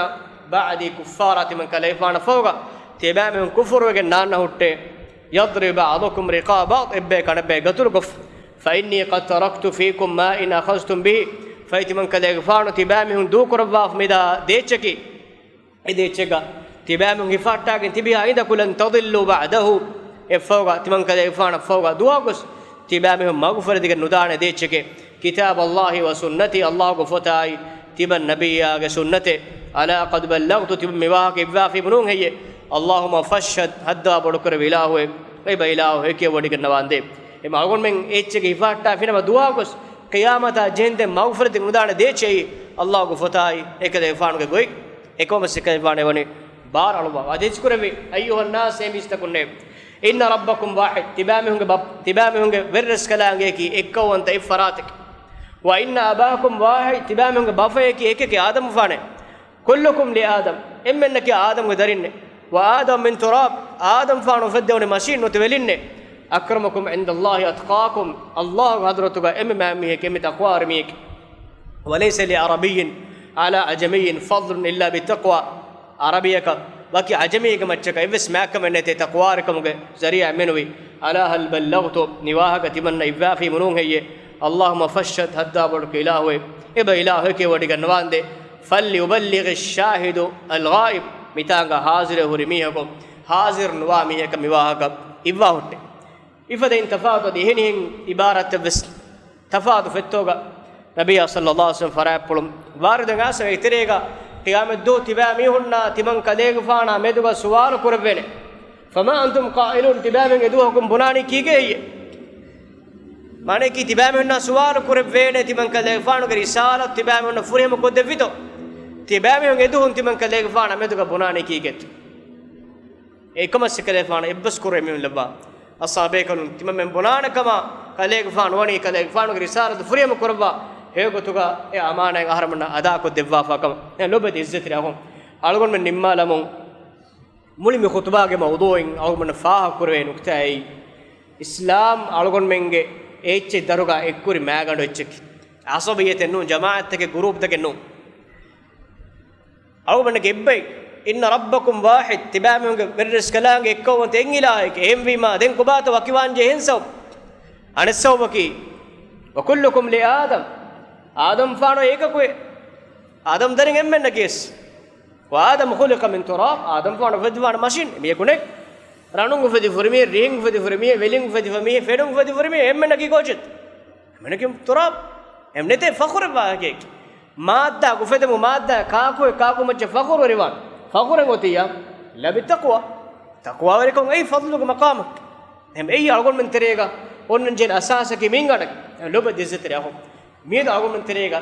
بعدي كفارات، ތިމަން ކަލޭގެފާނަށް ފަހުގަ ތިބާމީހުން ކުފުރުވެގެން ނާންނަ ހުއްޓޭ. يضرب بعضكم رقاب بعض، އެއްބަޔަކު އަނެއްބަޔަށް ގަތުރުކޮށް. فإني قد تركت فيكم ما إن أخذتم به، ފަހެ ތިމަން ކަލޭގެފާނު ތިބާމީހުން ދޫކުރައްވާފަ މިދާ ދޭއްޗަކީ، އެ ދޭއްޗެއްގަ ތިބާމީހުން ހިފަހައްޓާގެން ތިބިހާ އިންދަކު، لن تضلوا بعده، އެއަށްފަހުގަ ތިމަން ކަލޭގެފާނަށްފަހުގަ ދުވަހަކުވެސް ތިބާމީހުން މަގުފުރެދިގެން ނުދާނެ ދޭއްޗެކޭ. كتاب الله وسنتي، ﷲގެ ފޮތާއި ތިމަން ނަބިއްޔާގެ ސުންނަތޭ. ألا قد بلغت، ތިމަން މި ވާހަކަ އިއްވާފީމު ނޫން ހެއްޔޭ؟ اللهم فاشهد، ހައްދަވާ ބޮޑުކުރެއްވި އިލާހުއޭ، އެބަ އިލާހު އެކެއް ވޮޑިގަންނަވާނދޭ. އެމަ އަޅުގަނޑުމެން އެއްޗެއްގެ ހިފަހައްޓާފިނަމަ ދުވަހަކުވެސް ޤިޔާމަތާ ޖެހެންދެން މަގުފުރެދިގެން ނުދާނެ ދޭއްޗެއް އެއީ ﷲގެ ފޮތާއި އެކަލޭގެފާނުގެ ގޮތް. އެކަމަށް އެކަލޭގެފާނު އެވަނީ ބާރަށް އަޅުއްވާ. އަދި އަދިސްކުރެއްވި، أيها الناس، އޭ މީސްތަކުންނޭ، إن ربكم واحد، ތިބާމީހުންގެ ބަ-، ތިބާމީހުންގެ ވެރިރަސްކަލާނގެއަކީ އެއްކައުވަންތަ އެއްފަރާތެކޭ. وإن أباكم واحد، ތިބާމީހުންގެ ބަފައަކީ އެކެކޭ، އާދަމްފާނޭ. كلكم لآدم، އެންމެންނަކީ އާދަމްގެ ދަރިންނޭ. وآدم من تراب، އާދަމްފާނު އުފެއްދެވުނީ މަށިން ނުވަތަ ވެލިންނޭ. أكرمكم عند الله أتقاكم، ﷲގެ ޙަޟްރަތުގަ އެންމެ މާތް މީހަކީ، އެންމެ ތަޤްވާވެރި މީހަކީ. وليس لعربي على عجمي فضل إلا بالتقوى، ޢަރަބިއަކަށް ވަކި ޢަޖަމީގެ މައްޗަކަށް އެއްވެސް މާތްކަމެއް ނެތޭ ތަޤްވާވެރިކަމުގެ ޒަރީޢާ މެނުވީ. ألا هل بلغت، މި ވާހަކަ ތިމަންނަށް އިއްވާފީމު ނޫން ހެއްޔޭ؟ اللهم فاشهد، ހައްދަވާ ބޮޑުކުރެއްވި އިލާހުއޭ، އެބަ އިލާހު އެކެއް ވޮޑިގަންނަވާނދޭ. فليبلغ الشاهد الغائب، މިތާނގަ ޙާޟިރެއް ހުރި މީހަކު ޙާޟިރު ނުވާ މީހަކަށް މި ވާހަކަ އިއްވާ ހުއްޓޭ. މިފަދައިން ތަފާތު އަދި އެހެނިހެން ޢިބާރާތެއް ވެސް ތަފާތު ފޮތްތަކުގަ ނަބިއްޔާ ޞައްލައްލާހު ޢަލައިހި ވަސައްލަމް ފަރާތްޕުޅުން ވާރިދުވެގެން އައިސް އެތެރޭގަ ޤިޔާމަތްދުވަހު ތިބާމީހުންނާ ތިމަން ކަލޭގެފާނާ މެދުގަ ސުވާލު ކުރެއްވޭނެ. فما أنتم قائلون، ތިބާމީހުން އެދުވަހަކުން ބުނާނީ ކީކޭ ހެއްޔޭ؟ މާނައަކީ ތިބާމީހުންނާ ސުވާލު ކުރެއްވޭނެ ތިމަން ކަލޭގެފާނުގެ ރިސާލަތު ތިބާމީހުންނަށް ފުރިހަމަ ކޮށްދެއްވިތޯ؟ ތިބާމީހުން އެދުވަހުން ތިމަން ކަލޭގެފާނާ މެދުގަ ބުނާނީ ކީކޭތޯ؟ އެކަމަށް އެކަލޭގެފާނު އެއްބަސް ކުރޭ މީހުން ލައްވާ. އަޞްޙާބޭކަލުން ތިމަންމެން ބުނާނެ ކަމަށް ކަލޭގެފާނު ވަނީ ކަލޭގެފާނުގެ ރިސާލަތު ފުރިހަމަ ކުރައްވާ ހެޔޮގޮތުގަ އެ އަމާނާތް އަހަރެމެންނަށް އަދާކޮށްދެއްވާފާ ކަމަށް. އެ ލޮބެތި ޢިއްޒަތްތެރި އަޚުން، އަޅުގަނޑުމެން ނިންމާލަމުން މުޅި މި ޚުޠުބާގެ މައުޟޫޢުން އަޅުގަނޑުމެން ފާހަގަކުރެވޭ ނުކުތާއެއް، އިސްލާމް އަޅުގަނޑުމެންގެ އެއްޗެއް ދަރުގަ އެއްކުރި މާގަނޑު އެއްޗެކޭ. ޢަޞަބިއްޔަތެއް ނޫން، ޖަމާޢަތްތަކެއް، ގުރޫޕްތަކެއް ނޫން. އަޅުގަނޑުގެ އެއްބައި، إن ربكم واحد، ތިބާމީހުންގެ ވެރިރަސްކަލާނގެ އެއްކައުވަންތަ އެއްއިލާހެކޭ. އެހެންވީމާ ދެން ކޮބާތޯ ވަކިވާންޖެހޭ އެހެން ސަބަބު؟ އަނެއް ސަބަބަކީ، وكلكم لآدم، އާދަމްފާނު އޭކަކުވޭ. އާދަމް ދަރިން އެންމެންނަކީވެސް. وآدم خلق من تراب، އާދަމްފާނު އުފެދިފާނެ މަށިން، މީހަކު ނެތް. ރަނުން އުފެދި ފުރި މީހެއް، ރިހިން އުފެދި ފުރި މީހެއް، ވެލިން އުފެދި ފުރި މީހެއް، ފެނުން އުފެދި ފުރި މީހެއް، އެންމެންނަކީ ކޯޗެއް؟ އެންމެންނަކީ ތުރާބް. އެހެން ނެތޭ ފަޚުރެއް ވާހަކައެއް. މާއްދާ އުފެދެމު މާއްދާ ކާކުއެއް ކާކު މައްޗަށް ފަޚުރުވެރިވާން. ފަޚުރެއް އޮތިއްޔާ، إلا بالتقوى. ތަޤްވާވެރިކަން އެއީ ފަޟްލުގެ މަޤާމަށް. އެހެން އެއީ އަޅުގަނޑުމެން ތެރޭގަ އޮންނަން ޖެހޭ އަސާސަކީ މިންގަނޑަކީ. އެހެން ލޮބެތި ޢިއްޒަތްތެރި އަޚުން، މިއަދު އަޅުގަނޑުމެން ތެރޭގަ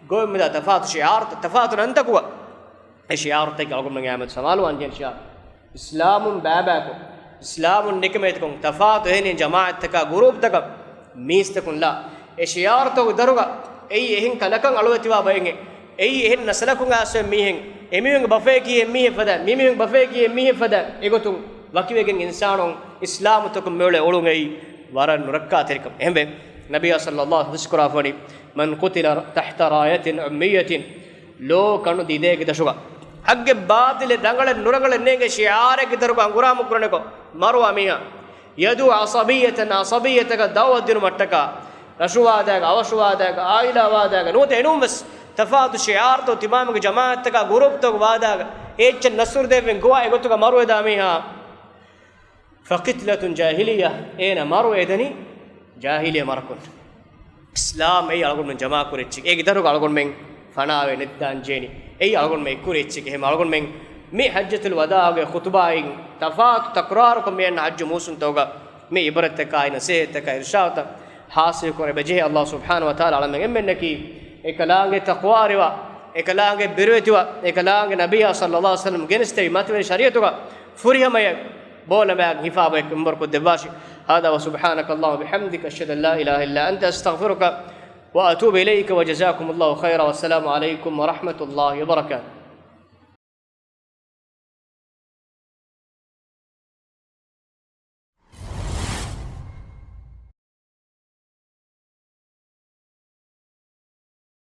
ގޮވެމުންދާ ތަފާތު ޝިޢާރުތައް، ތަފާތު ނަންތަކުގަ އެ ޝިޢާރުތަކެއް އަޅުގަނޑުމެން އާމެދު ސަމާލުވާން ޖެހޭ ޝިޢާރު. އިސްލާމުން ބައިބައިކޮށް، އިސްލާމުން ނިކަމެތިކޮށް، ތަފާތު އެހެނިހެން ޖަމާޢަތްތަކާ، ގުރޫޕްތަކަށް، މީސްތަކުން ލާ، އެ ޝިޢާރުތަކުގެ ދަރުގަ އެއީ އެހެން ކަލަކަށް އަޅުވެތިވާ ބައެއް، އެއީ އެހެން ނަސަލަކުން އައިސް މީހެއް، އެމީހުންގެ ބަފަޔަކީ އެއްމީހެއް ފަދަ، މިމީހުންގެ ބަފަޔަކީ އެއްމީހެއް ފަދަ، އެގޮތުން ވަކިވެގެން އިންސާނުން އިސްލާމުތަކުން މިއުޅޭ އުޅުން އެއީ ވަރަށް ނުރައްކާތެރިކަމެއް. އެހެންވެ، ނަބިއްޔާ ޞައްލައްލާހު ޢަލައިހި ވަސައްލަމް ވިސްނާލަފާނީ، من قتل تحت راية عمية، ލޯ ކަނު ދިދައެއްގެ ދަށުގަ، ޙައްޤެއް ބާޠިލެއް ރަނގަޅެއް ނުރަނގަޅެއް ނޭނގޭ ޝިޢާރެއްގެ ދަރުގަ ހަނގުރާމަ ކުރަނިކޮށް މަރުވާ މީހާ، يدعو عصبية، ޢަޞަބިއްޔަތަކަށް ދަޢުވަތު ދިނުމަށްޓަކާ، ރަށު ވާދާގަ، އަވަށު ވާދާގަ، އާއިލާ ވާދާގަ ނުވަތަ އެނޫން ވެސް ތަފާތު ޝިޢާރުތައް ތިމާމުގެ ޖަމާޢަތްތަކާ ގުރޫޕްތަކުގެ ވާދާގަ އެއްޗެއް ނަޞްރު ދެއްވެން ގޮވާ އެގޮތުގަ މަރުވެދާ މީހާ فقتلة جاهلية، އޭނަ މަރު އެދަނީ ޖާހިލިއްޔަ މަރަކުން. އިސްލާމް އެއީ އަޅުގަނޑުމެން ޖަމާކުރި އެއްޗެއް. އޭގެ ދަށުގަ އަޅުގަނޑުމެން ފަނާވެ ނެތްދާން ޖޭނީ. އެއީ އަޅުގަނޑުމެން އެއްކުރި އެއްޗެކޭ. އެހެން އަޅުގަނޑުމެން މި ޙައްޖަތުލް ވަދާޢުގެ ޚުޠުބާއިން ތަފާތު ތަކުރާރުކޮށް މި އަންނަ ޙައްޖު މޫސުންތަކުގަ މި ޢިބްރަތްތަކާއި ނަޞޭޙަތްތަކާ އިރުޝާދުތައް ޙާޞިލް ކުރަން އެބަޖެހޭ. ﷲ ސުބްޙާނަހޫ ވަތަޢާލާ އަޅަމެން އެންމެންނަކީ އެކަލާނގެ ތަޤްވާވެރިވާ، އެކަލާނގެ ބިރުވެތިވާ، އެކަލާނގެ ނަބިއްޔާ ޞައްލައްލާހު ޢަލައިހި ވަސައްލަމް ގެނެސްދެއްވި މަތިވެރި ޝަރީޢަތުގަ ފުރިހަމަޔަށް ބޯނަމައިގެން ހިފާބަޔަކަށް މިންވަރުކޮށްދެއްވާށި. هذا وسبحانك اللهم وبحمدك، أشهد أن لا إله إلا أنت، أستغفرك وأتوب إليك، وجزاكم الله خيرا، والسلام عليكم ورحمة الله وبركاته.